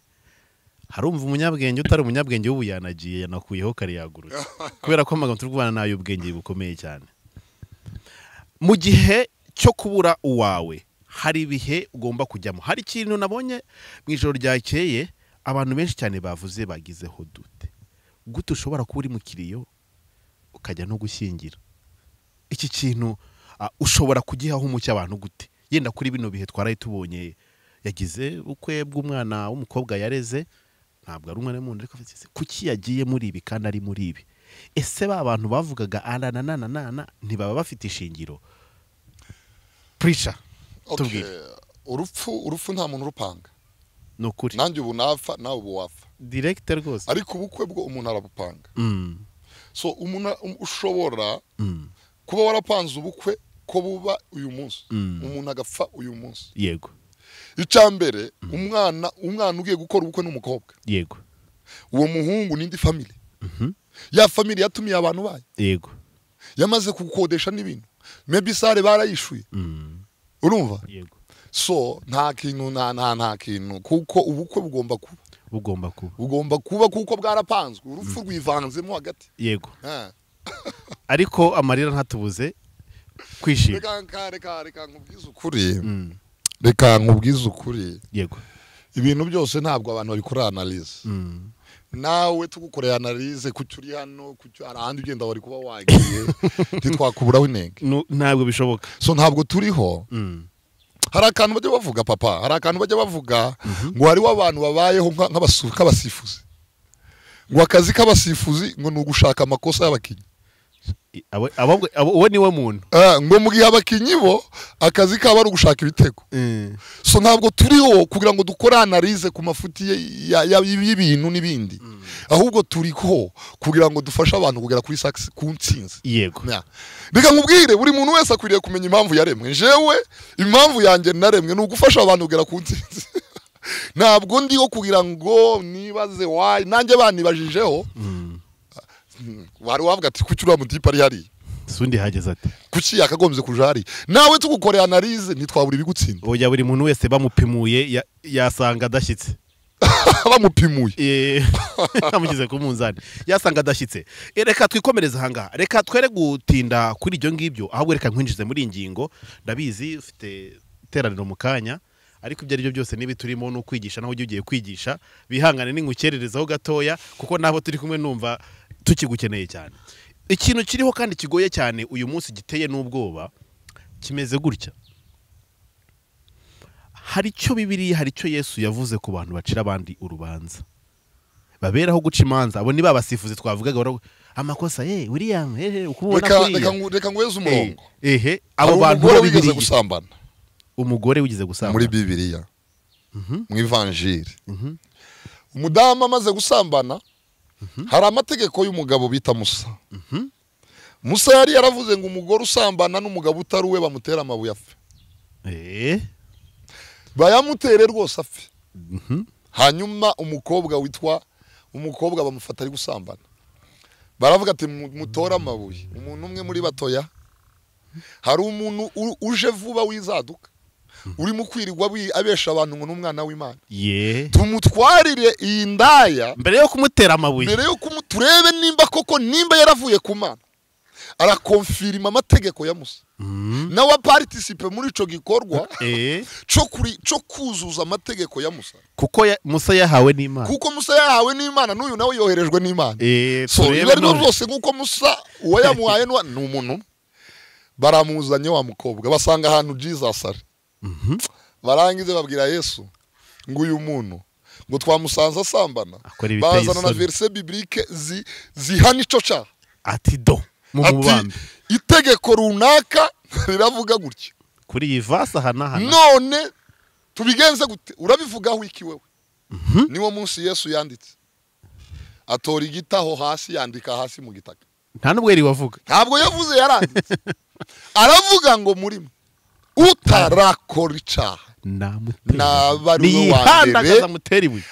Harumva umunyabwenge utari umunyabwenge w'ubu yanagiye yanakuyeho kare yagurutse, kubera ko amagambo turi kubana nayo ubwenge bukomeye cyane. Mu gihe cyo kubura uwawe hari ibihe ugomba kujyamo. Hari ikintu nabonye mu ijoro ryakeye abantu benshi cyane bavuze bagizeho dute. Gute ushobora kuba uri mu kiriyo ukajya no gushyingira? Iki kintu ushobora kugihaho umucyo abantu gute? Yenda kuri bino bihe twaraye tubonye yagize ubukwe bw'umwana w'umukobwa yareze, ntabwo ari umwana w'umuntu, ariko kuki yagiye muri ibi kandi ari muri ibi? Ese ba bantu bavugaga arananana ntibaba bafite ishingiro? Preacher, tubwire. Urupfu nta muntu urupanga. Nukuri. Nanjye ubu napfa nawe ubu wapfa. Direct rwose. Ariko ubukwe bwo umuntu arabupanga. So umuntu ushobora kuba warapanze ubukwe ko buba uyu munsi, umuntu agapfa uyu munsi. Yego. Icambere umwana ugiye gukora ubukwe n'umukobwa. Yego. Uwo muhungu n'indi family. Ya family yatumiye abantu bayo. Yego. Yamaze kukodesha n'ibintu. Maybe sare barayishuye. Urumva? Yego. So nta kintu nta kintu kuko ubukwe bugomba kuba. Bugomba kuba kuko bwarapanzwe. Urupfu rwivanzemo hagati. Yego. Ariko amarira ntatubuze kwishima. Reka nkubwize ukuri. Reka nkubwize ukuri. Yego. Ibintu byose ntabwo abantu babikora analyse. Nawe tugukoreye analyse kuki uri hano, kuki arahandi ugenda wari kuba wagiye, ntitwakuburaho inenge. Ntabwo bishoboka. So ntabwo turiho. Hari akantu bajya bavuga papa, hari akantu bajya bavuga ngo hariho abantu babayeho nk'abasifuzi. Ngo akazi k'abasifuzi ngo ni ugushaka amakosa y'abakinyi. Abo niwe muntu. Ngo mu gihe abakinyi bo akazi kabo ari ugushaka ibitego. So ntabwo turiho kugira ngo dukore analyse ku mafuti y'ibintu n'ibindi. Ahubwo turiho kugira ngo dufashe abantu kugera kuri success, ku ntsinzi. Yego. Reka nkubwire, buri muntu wese akwiriye kumenya impamvu yaremwe. Jewe impamvu yanjye naremwe ni ugufasha abantu kugera ku ntsinzi. Ntabwo ndiho kugira ngo nibaze why, nanjye banibajijeho. Wari wavuga ati kuki uriya mutipe ari hariya? Sundi hageze ati kuki yakagombye kuja hariya? Nawe tugukoreye analyse ntitwabura ibigutsinda. Oya, buri muntu wese bamupimuye yasanga adashyitse. Bamupimuye. Bamugize ku munzani. Yasanga adashyitse. Reka twikomereze ahangaha. Reka twere gutinda kuri ibyo ngibyo, ahubwo reka nkwinjize muri ingingo. Ndabizi ufite iteraniro mu kanya, ariko ibyo aribyo byose nibi turimo no kwigisha, naho ugiye kwigisha bihangane n'ingukererezaho gatoya, kuko nabo turi kumwe numva tukigukeneye cyane. Ikintu kiriho kandi kigoye cyane uyu munsi giteye n'ubwoba kimeze gutya. Hari icyo Bibiliya, hari icyo Yesu yavuze ku bantu bacira abandi urubanza, baberaho guca imanza. Abo ni babasifuzi twavugaga amakosa, William, ukubona kuriya. Reka ngweze umurongo. Abo bantu bo bigeze gusambana. Umugore wigeze gusambana muri Bibiliya, mu Ivanjiri. Umudamu amaze gusambana, hari amategeko y'umugabo bita Musa. Musa yari yaravuze ngo umugore usambana n'umugabo utari uwe bamutera amabuye apfe. Bayamutere rwose apfe. Hanyuma umukobwa witwa umukobwa bamufata ari gusambana. Baravuga ati mutora amabuye. Umuntu umwe muri batoya, hari umuntu uje vuba wizaduka, urimo kwirirwa abesha abantu ngo n'umwana w'Imana. Tumutwarire iyi ndaya mbere yo kumutera amabuye, mbere yo kumuturebe nimba koko nimba yaravuye ku Mana. Arakonfirma amategeko ya Musa. Nawe participe muri ico gikorwa cyo kuzuza amategeko ya Musa. Kuko Musa yahawe n'Imana. Kuko Musa yahawe n'Imana, n'uyu nawe yoherejwe n'Imana. So ibyo byose nkuko Musa uwayamuhaye ni umuntu. Baramuzanye wa mukobwa basanga ahantu Jesus ari. Barangize babwira Yesu ngo uyu muntu ngo twamusanze asambana. Bazana na verse biblique zihana ico cyaha. Ati do. Ati itegeko runaka riravuga gutya kuri iyi vasa hana none tubigenze gute, urabivugaho iki wewe? Niwo munsi Yesu yanditse, atora igitaho hasi, yandika hasi mu gitaka. Nta nubwo yari wavuga, ntabwo yavuze, yaranditse. Aravuga ngo murimo utarakora icyaha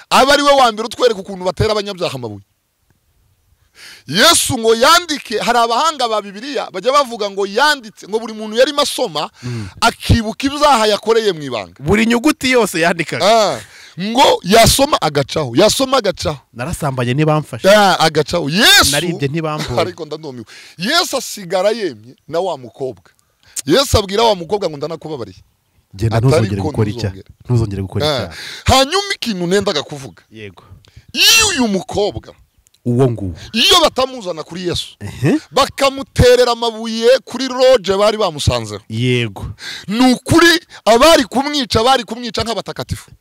aba ari we wa mbere utwereka ukuntu batera abanyabyaha amabuye. Yesu ngo yandike. Hari abahanga ba Bibiliya bajya bavuga ngo yanditse ngo buri muntu yarimo asoma akibuka ibyaha yakoreye mu ibanga, buri nyuguti yose yandikaga. Ngo yasoma agacaho, yasoma agacaho, narasambanye ntibamfashe, agacaho. Yesu naribye ntibambonye, ariko ndanumiwe. Yesu asigara yemye na wa mukobwa. Yesu abwira wa mukobwa ngo ndanakubabariye, genda ntuzongere gukora icyaha, ntuzongere gukora icyaha. Hanyuma ikintu nendaga kuvuga, yego, iyo uyu mukobwa uwo nguwo iyo batamuzana kuri Yesu bakamuterera amabuye kuri roje bari bamusanzeho, yego, ni ukuri abari kumwica bari kumwica nk'abatakatifu,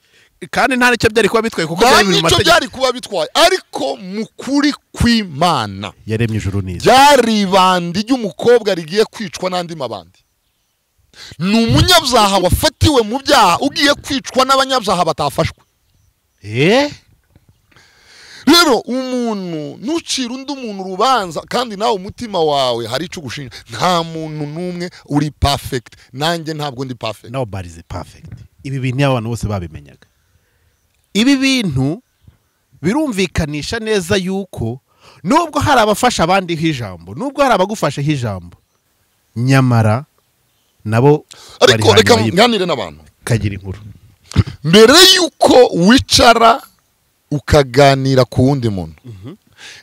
kandi nta nicyo byari kuba bitwaye, kuko byari mu mategeko byari kuba bitwaye. Ariko mu kuri kw'Imana yaremye ijuru n'isi, byari ibandi ry'umukobwa rigiye kwicwa n'andi mabandi. Ni umunyabyaha wafatiwe mu byaha ugiye kwicwa n'abanyabyaha batafashwe. Rero umuntu ntucira undi muntu urubanza kandi nawe umutima wawe hari icyo ugushinja. Nta muntu n'umwe uri perfect, nanjye ntabwo ndi perfect. Nobody is perfect. Ibi bintu abantu bose babimenyaga. Ibi bintu birumvikanisha neza yuko nubwo hari abafasha abandi hijambo, nubwo hari abagufasha hijambo, nyamara nabo. Ariko reka nganire n'abantu kagira inkuru. Mbere yuko wicara ukaganira ku wundi muntu,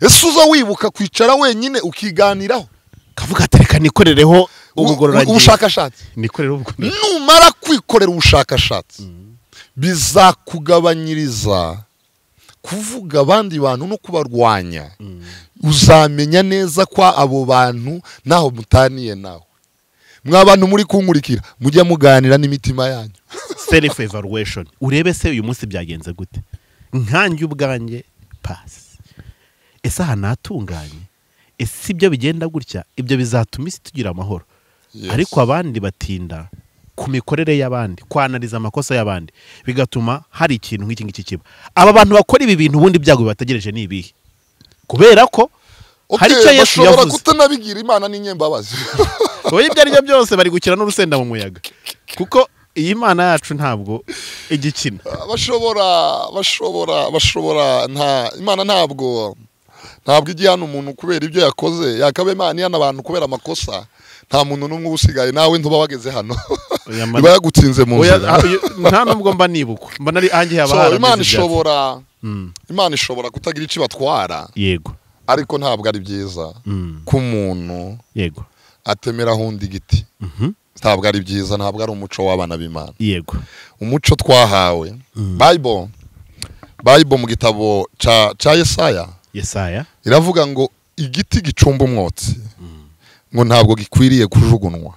ese uza wibuka kwicara wenyine ukiganiraho, kavuga ati reka nikorereho ubugororangingo, ubushakashatsi, nikorereho. Numara kwikorera ubushakashatsi bizakugabanyiriza kuvuga abandi bantu no kubarwanya. Uzamenya neza ko abo bantu naho mutaniye nawe. Mwa bantu muri kunkurikira, mujye muganira n'imitima yanyu. Self evaluation. Urebe se uyu munsi byagenze gute, nkanjye ubwanjye pass, ese aha natunganye, ese ibyo bigenda gutya, ibyo bizatuma isi tugira amahoro. Ariko abandi batinda ku mikorere y'abandi, kwanaliza amakosa y'abandi, bigatuma hari ikintu nk'iki ngiki kiba. Aba bantu bakora ibi bintu ubundi byago bibategereje ni ibihe? Kubera ko hari icyo Yesu yavuze, bashobora kutanabigira Imana n'inyembabazi. Oya, ibyo ari byo byose bari gukira n'urusenda mu muyaga, kuko iyi Imana yacu ntabwo igikina. Bashobora nta Imana ntabwo ijya hano umuntu kubera ibyo yakoze, yakaba Imana ihana abantu kubera amakosa. Nta muntu n'umwe usigaye, nawe ntuba wageze hano iba yagutsinze mu nzira. Nta nubwo mba nibukwa, mba nari ange haba harabize. Imana ishobora kutagira icyo batwara, yego, ariko ntabwo ari byiza ku muntu, yego, atemera hundi igiti. Ntabwo ari byiza, ntabwo ari umuco w'abana b'Imana. Yego, umuco twahawe. Bible mu gitabo ca Yesaya iravuga ngo igiti gicumba umwotsi ngo ntabwo gikwiriye kujugunwa,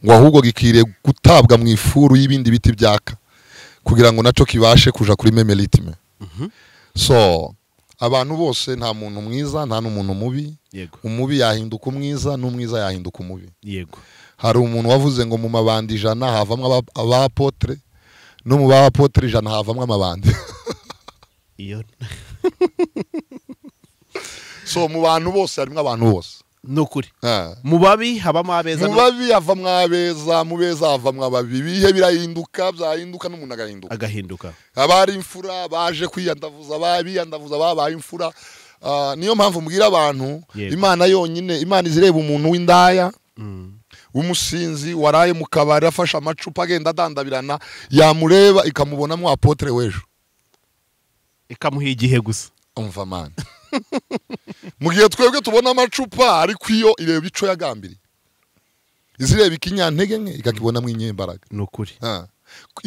ngo ahubwo gikwiriye gutabwa mu ifuru y'ibindi biti byaka kugira ngo naco kibashe kuja kuri memelitime. So abantu bose, nta muntu mwiza nta n'umuntu mubi. Umubi yahinduka umwiza n'umwiza yahinduka umubi. Yego, hari umuntu wavuze ngo mu mabandi 100 havamwe abapotre, no mu bapotre 100 havamwe amabandi. Iyo so mu bantu bose harimo abantu bose. Nukuri mu babi habamo abeza, mu babi havamwe abeza, mu beza havamwe ababi. Ibihe birahinduka, byahinduka n'umuntu agahinduka. Abari imfura baje kwiyandavuza, babiyandavuza babaye imfura. Niyo mpamvu mbwira abantu, Imana yonyine, Imana izireba umuntu w'indaya, umusinzi waraye mu kabari afasha amacupa agenda adandabirana, yamureba ikamubonamo apotre w'ejo, ikamuha igihe gusa. Umva man, mu gihe twebwe tubona amacupa, ariko iyo ireba ico yagambiriye, izireba ikinyantege nke ikakibonamo inyembaraga. Nukuri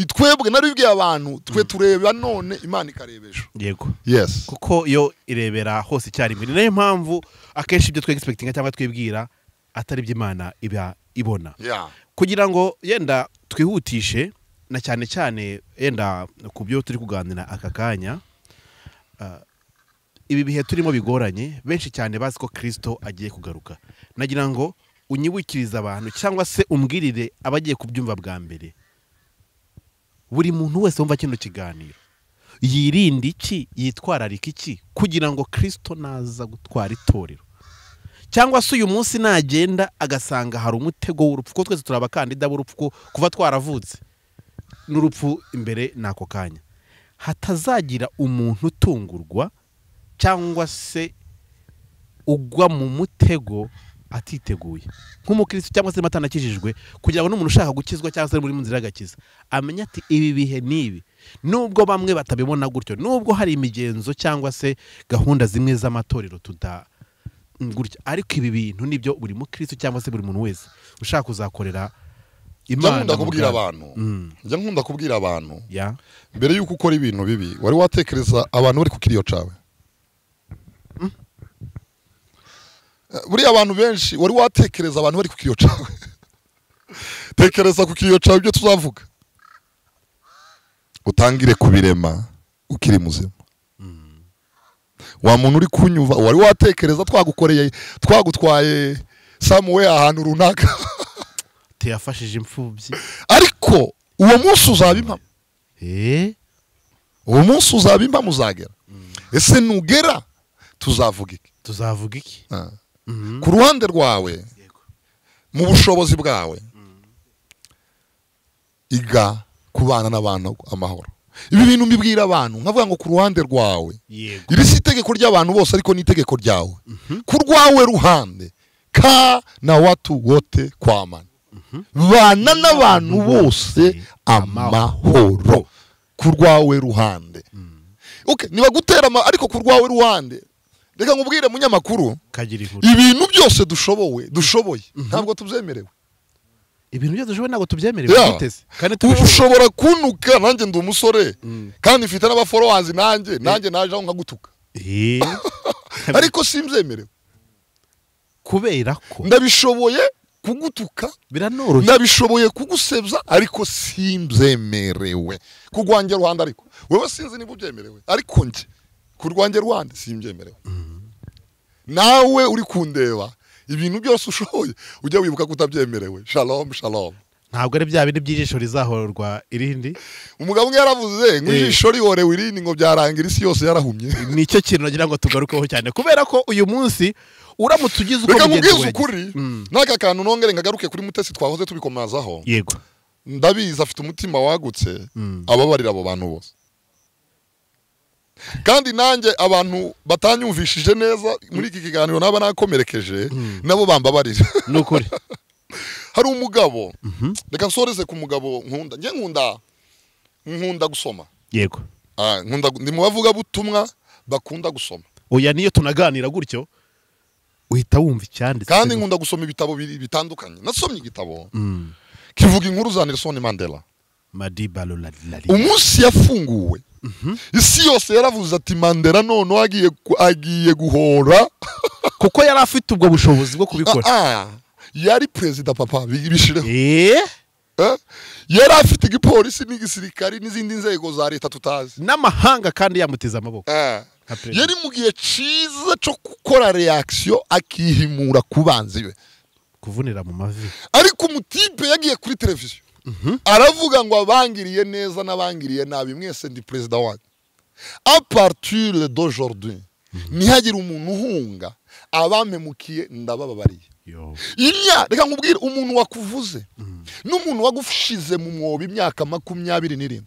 twebwe naribwiye abantu, twe tureba none, Imana ikareba ejo. Yego, yes, kuko yo irebera hose icyarimwe. Ni nayo mpamvu akenshi ibyo twe expectinga cyangwa twibwira atari by'Imana iba ibona. Kugira ngo yenda twihutishe na cyane cyane yenda ku byo turi kuganira aka kanya, Ibi bihe turimo bigoranye, benshi cyane bazi ko Kristo agiye kugaruka. Nagira ngo unyibukirize abantu cyangwa se umbwirire abagiye kubyumva bwa mbere. Buri muntu wese wumva kino kiganiro yirinde iki, yitwararika iki kugira ngo Kristo naza gutwara itorero, cyangwa se uyu munsi nagenda agasanga hari umutego w'urupfu, kuko twese turi abakandida b'urupfu kuva twaravutse n'urupfu imbere n'ako kanya, hatazagira umuntu utungurwa cyangwa se ugwa mu mutego atiteguye nk'umukristo cyangwa se atanakijijwe, kugira ngo n'umuntu ushaka gukizwa cyangwa se muri mu nzira y'agakiza amenye ati ibi bihe n'ibi. Nubwo bamwe batabibona gutyo, nubwo hari imigenzo cyangwa se gahunda zimwe z'amatorero tuda gutya, ariko ibi bintu nibyo buri mukristo cyangwa se buri muntu wese ushaka kuzakorera Imana. Njya nkunda kubwira abantu mbere yuko ukora ibintu bibi, wari watekereza abantu bari ku kiriyo cawe? Buriya abantu benshi wari watekereza abantu bari ku kiriyo cawe? Tekereza ku kiriyo cawe ibyo tuzavuga, utangire kubirema ukiri muzima. Wa muntu uri kunyuva, wari watekereza twagukoreye, twagutwaye somewhere ahantu runaka, tiyafashije imfubyi, ariko uwo munsi uzaba impamo. Uwo munsi uzaba impamo, uzagera. Ese nugera tuzavuga iki? Tuzavuga iki? Ku ruhande rwawe, mu bushobozi bwawe, iga kubana n'abantu amahoro. Ibi bintu mbibwira abantu nkavuga ngo ku ruhande rwawe, iri si itegeko ry'abantu bose ariko ni itegeko ryawe. Ku rwawe ruhande, ka na watu wote kwa amani, bana n'abantu bose amahoro. Ku rwawe ruhande. Okay, niba gutera ariko ku rwawe ruhande, reka nkubwire munyamakuru, ibintu byose dushoboye ntabwo tubyemerewe. Ibintu byose dushoboye ntabwo tubyemerewe guteze. Kandi ushobora kunuka, nanjye ndi umusore kandi mfite n'abafollowers, nanjye naje aho nkagutuka. Ariko simbyemerewe kubera ko ndabishoboye kugutuka, biranoroshye, ndabishoboye kugusebya, ariko simbyemerewe ku rwanjye ruhande. Ariko wewe sinzi niba ubyemerewe, ariko nje ku rwanjye ruhande simbyemerewe. Nawe uri kundeba ibintu byose ushoboye ujya wibuka kutabyemerewe. Shalom shalom. Ntabwo ari bya bindi by'ijisho rizahorwa irindi. Umugabo umwe yaravuze ngo ijisho rihorewe irindi ngo byarangira isi yose yarahumye. Nicyo kintu nagira ngo tugarukeho cyane, kubera ko uyu munsi uramutse ugize uko mugenzi wawe ukuri n'aka kantu nongere ngagaruke kuri Mutesi twahoze tubikomazaho. Yego, ndabizi afite umutima wagutse, ababarira abo bantu bose. Kandi nanjye abantu batanyumvishije neza muri iki kiganiro naba nakomerekeje, nabo bambabarira. Nukuri hari umugabo, reka nsoreze ku mugabo nkunda. Nge nkunda gusoma. Yego. Nkunda, ndi mu bavuga butumwa bakunda gusoma. Oya, niyo tunaganira gutyo uhita wumva icyanditse. Kandi nkunda gusoma ibitabo bitandukanye. Nasomye igitabo kivuga inkuru za Nelson Mandela. Madiba Rolihlahla. Umunsi yafunguwe, isi yose yaravuze ati Mandela none agiye guhora, kuko yari afite ubwo bushobozi bwo kubikora. Yari perezida papa, bishireho. Yari afite igipolisi n'igisirikari n'izindi nzego za leta tutazi, n'amahanga, kandi yamuteze amaboko. Yari mu gihe cyiza cyo gukora reaction akihimura ku banzi be, kuvunira mu mavi. Ariko umutipe yagiye kuri televiziyo aravuga ngo abangiriye neza n'abangiriye nabi mwese ndi perezida wanyu. À partir d'aujourd'hui, ntihagire umuntu uhunga, abampemukiye ndabababariye. Reka nkubwire, umuntu wakuvuze n'umuntu wagushize mu mwobo imyaka 27,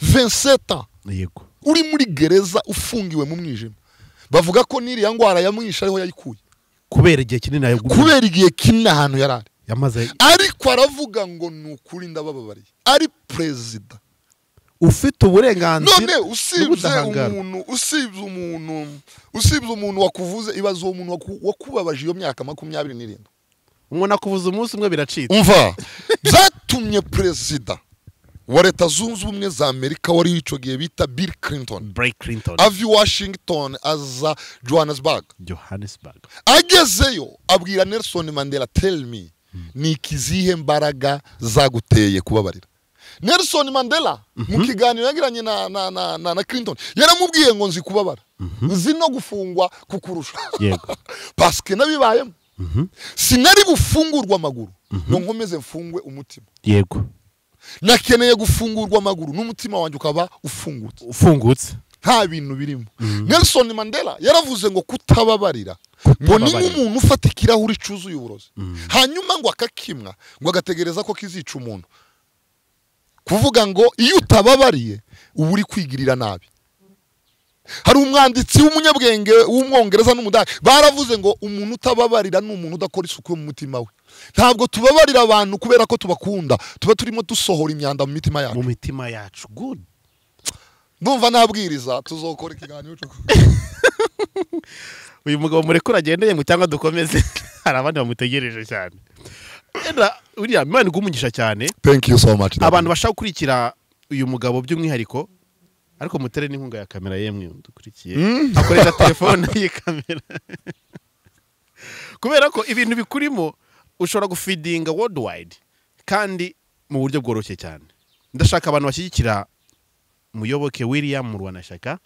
27 ans, yego, uri muri gereza ufungiwe mu mwijima, bavuga ko n'iriya ndwara yamwishe ariho yayikuye, kubera igihe kinini, kubera igihe kinini ahantu yarari yamaze. Ariko aravuga ngo nukuri ndabababariye, ari perezida ufite uburenganzira. None usibye umuntu wakuvuze, ibaze uwo muntu wakubabaje iyo myaka 27. Umuntu akuvuza umunsi umwe biracitse. Umva, byatumye perezida wa Leta Zunze Ubumwe za Amerika wari ico gihe bita Bill Clinton, ava i Washington aza Johannesburg. Agezeyo abwira Nelson Mandela, tell me, ni ikizihe mbaraga zaguteye kubabarira? Nelson Mandela mu kiganiro yagiranye na Clinton yaramubwiye ngo nzi kubabara, nzi no gufungwa kukurusha. Yego. Paske nabibayemo. Sinari gufungurwa amaguru ngo nkomeze mfungwe umutima. Yego. Nakeneye gufungurwa amaguru n'umutima wanjye ukaba ufungutse. Ufungutse. Nta bintu birimo. Nelson Mandela yaravuze ngo kutababarira ngo ni nk'umuntu ufata ikirahuri cyuzuye uburozi, hanyuma ngo akakimwa ngo agategereza ko kizica umuntu. Kuvuga ngo iyo utababariye uba uri kwigirira nabi. Hari umwanditsi w'umunyabwenge w'umwongereza n'umudage baravuze ngo umuntu utababarira ni umuntu udakora isuku yo mu mutima we. Ntabwo tubabarira abantu kubera ko tubakunda, tuba turimo dusohora imyanda mu mitima yacu. Mu mitima yacu. Good. Ndumva nabwiriza tuzokora ikiganiro cyo. Uyu mugabo murekura agendeye mu cyangwa dukomeze. Hari abandi bamutegereje cyane. Enda uriya Imana igumugisha cyane. Thank you so much. Abantu bashaka gukurikira uyu mugabo by'umwihariko, ariko mutere n'inkunga ya kamera yemwe dukurikiye. Akoresha telefone y'ikamera. Kubera ko ibintu bikurimo ushobora gufeedinga worldwide kandi mu buryo bworoshye cyane. Ndashaka abantu bashyigikira Muyoboke William Murwanashyaka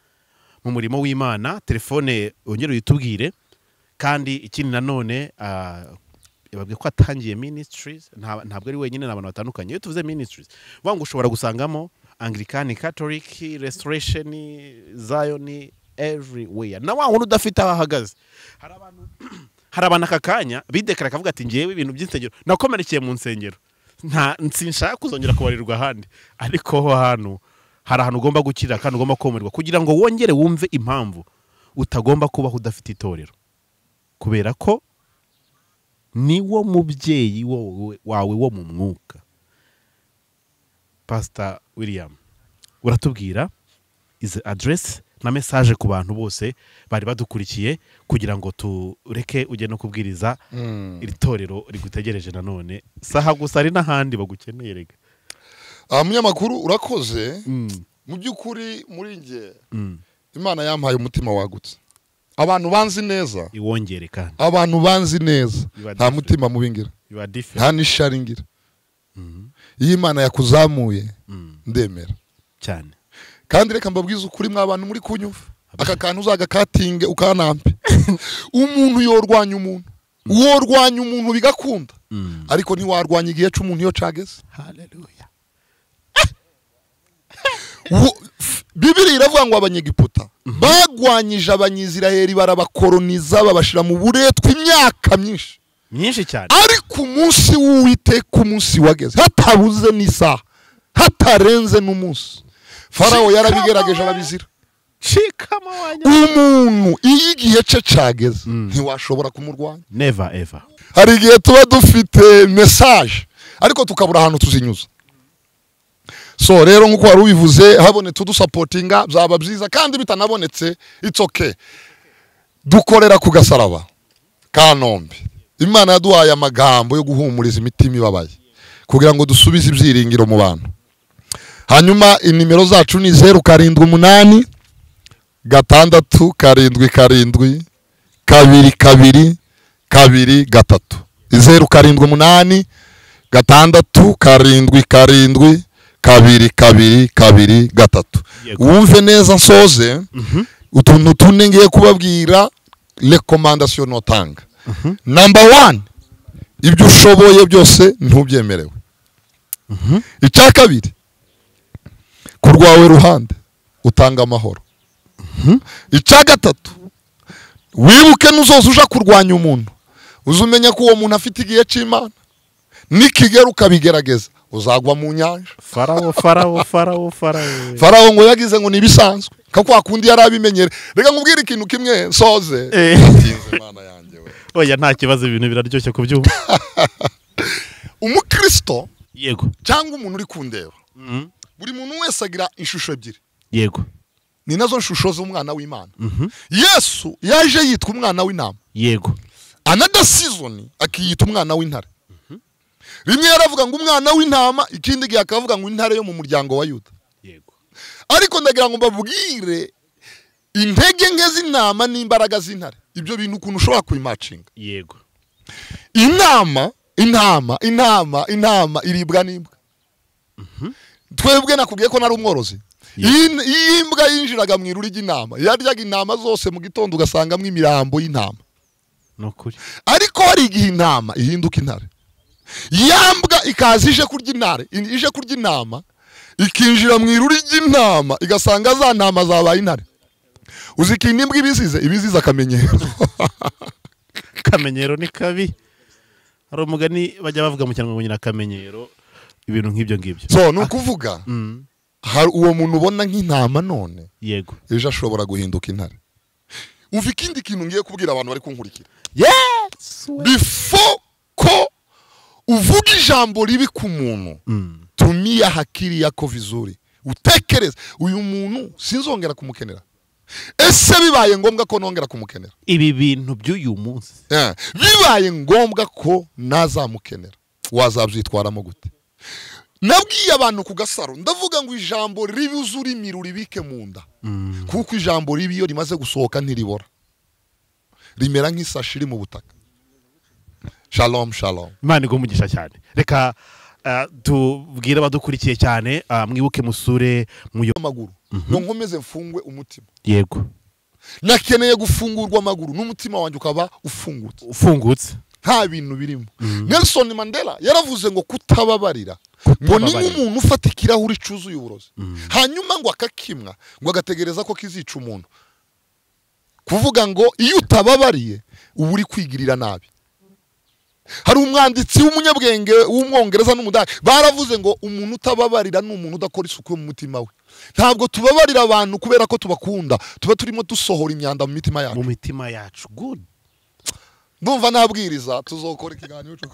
mu murimo w'Imana. Telefone wongere uyitubwire. Kandi ikindi nanone yababwiye ko atangiye ministries, ntabwo ari wenyine, n'abantu batandukanye. Iyo tuvuze ministries, vuga ngo ushobora gusangamo Anglican, Catholic, Restoration, Zion, everywhere. Na wa wundi udafite aho ahagaze. Hari abantu aka kanya bidekara akavuga ati ngewe ibintu by'insengero nakomerekeye mu nsengero, nta nsinshaka kuzongera kubarirwa ahandi. Ariko ho hano hari ahantu ugomba gukirira kandi ugomba komerwa kugira ngo wongere wumve impamvu utagomba kubaho udafite itorero, kubera ko niwo mubyeyi wawe wo mu mwuka. Pastor William, uratubwira izi address na message ku bantu bose bari badukurikiye kugira ngo tureke ujye no kubwiriza iri torero rigutegereje nanone saha gusa ari n'ahandi bagukeneye rega. Munyamakuru urakoze. Mu by'ukuri muri nge Imana yampaye umutima wagutse. Abantu banzi neza iwongere kandi. Abantu banzi neza nta mutima mubingira, nta nisharingira. Iyo Imana yakuzamuye ndemera cyane. Kandi reka mbabwize ukuri mwabantu muri kunyumva, aka kantu uzagakatinge ukanampe. Umuntu yorwanya umuntu, worwanya umuntu bigakunda, ariko ntiwarwanya igihe cy'umuntu iyo cageze. Hallelujah. Bibiri iravuga ngo abanyegiputa bagwanyije abanyisiraheli barabakoloniza babashira mu buretwa imyaka myinshi myinshi cyane, ariko umunsi w'Uwiteka umunsi wageze hatabuze n'isaha hatarenze n'umunsi, Farao yarabigerageje arabizira. Shikama wanya. Umuntu iyo igihe cye cageze ntiwashobora kumurwanya. Never ever. Hari igihe tuba dufite message ariko tukabura ahantu tuzinyuza. So rero nkuko wari ubivuze habonetse udusupportinga byaba byiza, kandi bitanabonetse it's okay. Dukorera ku gasaraba Kanombe. Imana yaduhaye amagambo yo guhumuriza imitima ibabaye kugira ngo dusubize ibyiringiro mu bantu. Hanyuma inimero zacu ni 078 6 7 7 2 2 2 3 078 6 7 7 2 2 2 3. Wumve neza nsoze utuntu tune ngiye kubabwira recommandation notanga. Number 1, ibyo ushoboye byose ntubyemerewe. Icya kabiri, ku rwawe ruhande utanga amahoro. Icya gatatu, wibuke nuzoza uja kurwanya umuntu uzumenya ko uwo muntu afite igihe cy'Imana, nikigera ukabigerageza uzagwa mu nyanja. Farao Farao Farao Farao Farao ngo yagize ngo nibisanzwe kako akundi yarabimenyere. Reka nkubwire ikintu kimwe nsoze. Tinze Imana yanjye we. Oya nta kibazo, ibintu biraryoshye kubyumva. Umukristo yego cyangwa umuntu uri kundeba, buri muntu wese agira ishusho ebyiri. Yego. Ni nazo nshusho z'umwana w'Imana. Yesu yaje yitwa umwana w'intama. Yego. Another season akiyita umwana w'intare. Rimwe yaravuga ngo umwana w'intama, ikindi gihe akavuga ngo intare yo mu muryango wa Yuda. Yego. Ariko ndagira ngo mbabwire intege nke z'intama n'imbaraga z'intare, ibyo bintu ukuntu ushobora kubimacinga. Yego. Intama intama intama intama iribwa n'imbwa. Twebwe nakubwiye ko nari umworozi. Iyi imbwa yinjiraga mu iruri ry'intama, yaryaga intama zose mu gitondo ugasangamo imirambo y'intama. Nukuri. Ariko hari igihe intama ihinduka intare. Yambwa ikaza ije kurya intare, ije kurya intama, ikinjira mu iruri ry'intama igasanga za ntama zabaye intare. Uzi ikintu imbwa ibizize, ibizize akamenyero. Akamenyero ni kabi. Hari umugani bajya bavuga mu Kinyarwanda ngo nyina akamenyero, ibintu nk'ibyo ngibyo. So ni ukuvuga hari uwo muntu ubona nk'intama none, yego, ejo ashobora guhinduka intare. Umva ikindi kintu ngiye kubwira abantu bari kunkurikira. Yes. Before ko uvuga ijambo ribi ku muntu, tumia hakiri yako vizuri, utekereze uyu muntu sinzongera kumukenera. Ese bibaye ngombwa ko nongera kumukenera? Ibi bintu by'uyu munsi bibaye ngombwa ko nazamukenera, wazabyitwaramo gute? Nabwiye abantu ku Gasaro, ndavuga ngo ijambo ribi uzurimi ruribike mu nda, kuko ijambo ribi iyo rimaze gusohoka ntiribora, rimera nk'isashi iri mu butaka. Shalom, shalom. Imana iguhe umugisha cyane. Reka tubwire abadukurikiye cyane, mwibuke musure muyo amaguru, ngo nkomeze mfungwe umutima. Yego. Nakeneye gufungurwa amaguru n'umutima wanjye ukaba ufungutse. Ufungutse. Nta bintu birimo. Nelson Mandela yaravuze ngo kutababarira ngo ni nk'umuntu ufata ikirahuri cyuzuye uburozi, hanyuma ngo akakimwa, ngo agategereza ko kizica umuntu. Kuvuga ngo iyo utababariye uba uri kwigirira nabi. Hari umwanditsi w'umunyabwenge w'umwongereza n'umudage baravuze ngo umuntu utababarira ni umuntu udakora isuku mu mutima we. Ntabwo tubabarira abantu kubera ko tubakunda, tuba turimo dusohora imyanda mu mitima yacu. Mu mitima yacu. Good. Ndumva nabwiriza tuzokora ikiganiro cyo.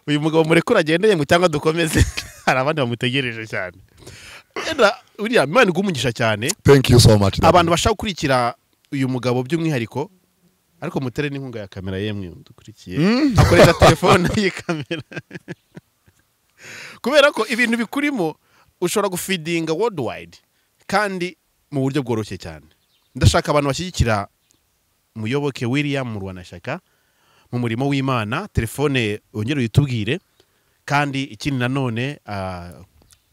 Uyu mugabo murekura agendeye ngo cyangwa dukomeze. Hari abandi bamutegereje cyane. Enda uriya Imana iguhe umugisha cyane. Thank you so much. Abantu bashaka gukurikira uyu mugabo by'umwihariko, ariko mutere n'inkunga ya kamera yemwe dukurikiye. Akoresha telefone y'ikamera. Kubera ko ibintu bikurimo ushobora gufeedinga worldwide kandi mu buryo bworoshye cyane. Ndashaka abantu bashyigikira Muyoboke William Murwanashyaka mu murimo w'Imana, telefone wongere uyitubwire. Kandi ikindi nanone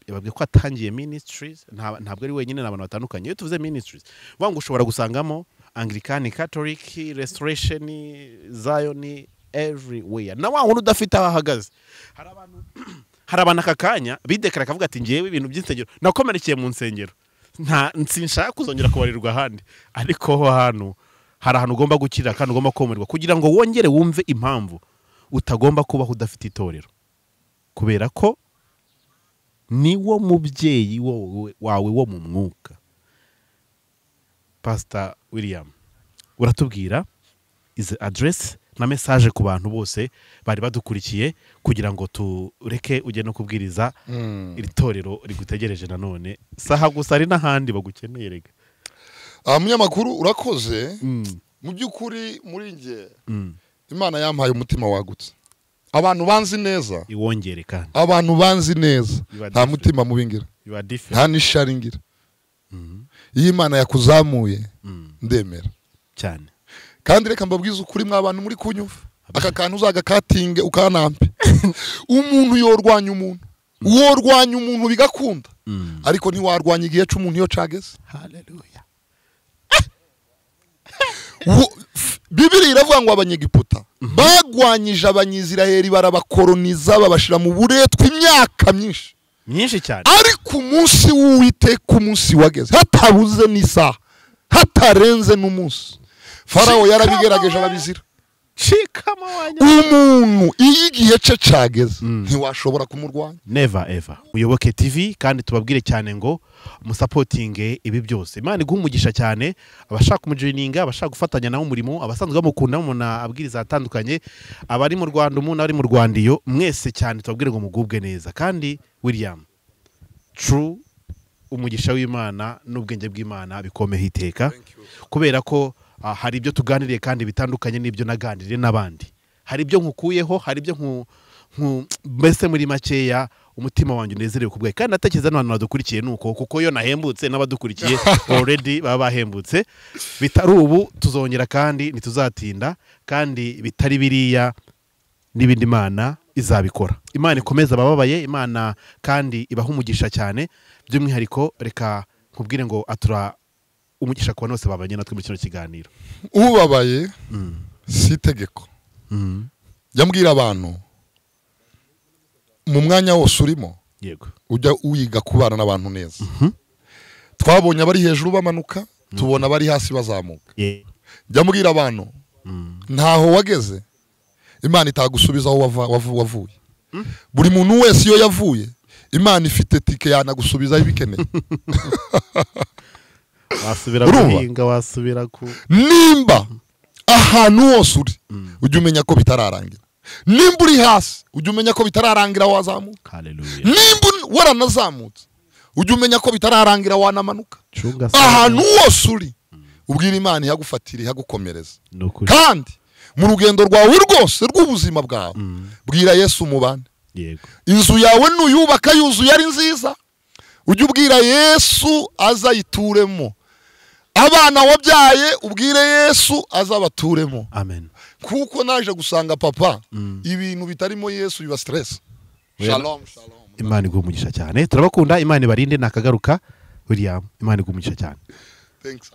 yababwiye ko atangiye ministries, ntabwo ari wenyine, n'abantu batandukanye. Iyo tuvuze ministries, vuga ngo ushobora gusangamo Anglican, Catholic, Restoration, Zion, everywhere. Na wa wundi udafite aho ahagaze. Hari abantu aka kanya bidekara akavuga ati ngewe ibintu by'insengero nakomerekeye mu nsengero, nta nsinshaka kuzongera kubarirwa ahandi. Ariko ho hano hari ahantu ugomba gukirira kandi ugomba komerwa kugira ngo wongere wumve impamvu utagomba kubaho udafite itorero, kubera ko niwo mubyeyi wawe wo mu mwuka. Pastor William, uratubwira izi address na message ku bantu bose bari badukurikiye kugira ngo tureke ujye no kubwiriza iri torero rigutegereje nanone saha gusa ari n'ahandi bagukeneye rega. Munyamakuru urakoze. Mu by'ukuri muri nge Imana yampaye umutima wagutse. Abantu banzi neza, iwongere kandi. Abantu banzi neza, nta mutima mubingira, nta nisharingira. Iyo Imana yakuzamuye ndemera cyane. Kandi reka mbabwize ukuri mwa bantu muri kunyumva, aka kantu uzagakatinge ukanampe. Umuntu yorwanya umuntu, worwanya umuntu bigakunda, ariko ntiwarwanya igihe cy'umuntu iyo cageze. Hallelujah. Bibiri iravuga ngo abanyegiputa bagwanyije abanyiziraheli barabakoloniza babashira mu buretwa imyaka myinshi myinshi cyane, ariko umunsi w'Uwiteka umunsi wageze hatabuze n'isaha hatarenze n'umunsi, Farao yarabigerageje arabizira. Umuntu iyo igihe cye cageze ntiwashobora kumurwanya. Never ever. Muyoboke TV kandi tubabwire cyane ngo musapotinge ibi byose. Imana iguhe umugisha cyane, abashaka umujoininga, abashaka gufatanya nawe umurimo, abasanzwe bamukunda mubona abwiriza atandukanye, abari mu Rwanda umuntu ari mu Rwanda iyo mwese cyane tubabwire ngo mugubwe neza. Kandi William, true umugisha w'Imana n'ubwenge bw'Imana bikomeho iteka, kubera ko hari ibyo tuganiriye kandi bitandukanye n'ibyo naganiriye n'abandi. Hari ibyo nkukuyeho, hari ibyo mbese muri makeya umutima wanjye unezerewe kubwaye. Kandi natekereza n'abantu badukurikiye nuko, kuko yo nahembutse n'abadukurikiye already baba bahembutse. Bitari ubu tuzongera kandi ntituzatinda, kandi bitari biriya n'ibindi Imana izabikora. Imana ikomeza abababaye, Imana kandi ibaha umugisha cyane. By'umwihariko reka nkubwire ngo atura umugisha ku bantu bose babanye natwe mu kino kiganiro. Ubabaye si itegeko. Jya mbwira abantu mu mwanya wose urimo, yego, ujya wiga kubana n'abantu neza. Twabonye abari hejuru bamanuka, tubona abari hasi bazamuka. Jya mbwira abantu ntaho wageze Imana itagusubiza aho wavuye. Buri muntu wese iyo yavuye Imana ifite tike yanagusubizaho ibikeneye. Wasubira guhinga, wasubira ku nimba ahantu hose uri ujya umenya ko bitararangira. Nimba uri hasi ujya umenya ko bitararangira wazamuka. Haleluya. Nimba waranazamutse ujya umenya ko bitararangira wanamanuka. Ahantu hose uri ubwira Imana ihagufatira, ihagukomereza. Kandi mu rugendo rwawe rwose rw'ubuzima bwawe bwira Yesu mubane. Yego. Inzu yawe nuyubaka yuzuye ari nziza, ujye ubwira Yesu azayituremo. Abana wabyaye ubwire Yesu azabaturemo. Amen. Kuko naje gusanga papa ibintu bitarimo Yesu biba stress. Shalom, shalom. Imana iguhe umugisha cyane. Turabakunda, Imana ibarinde. Nakagaruka William, Imana iguhe umugisha cyane. Thanks.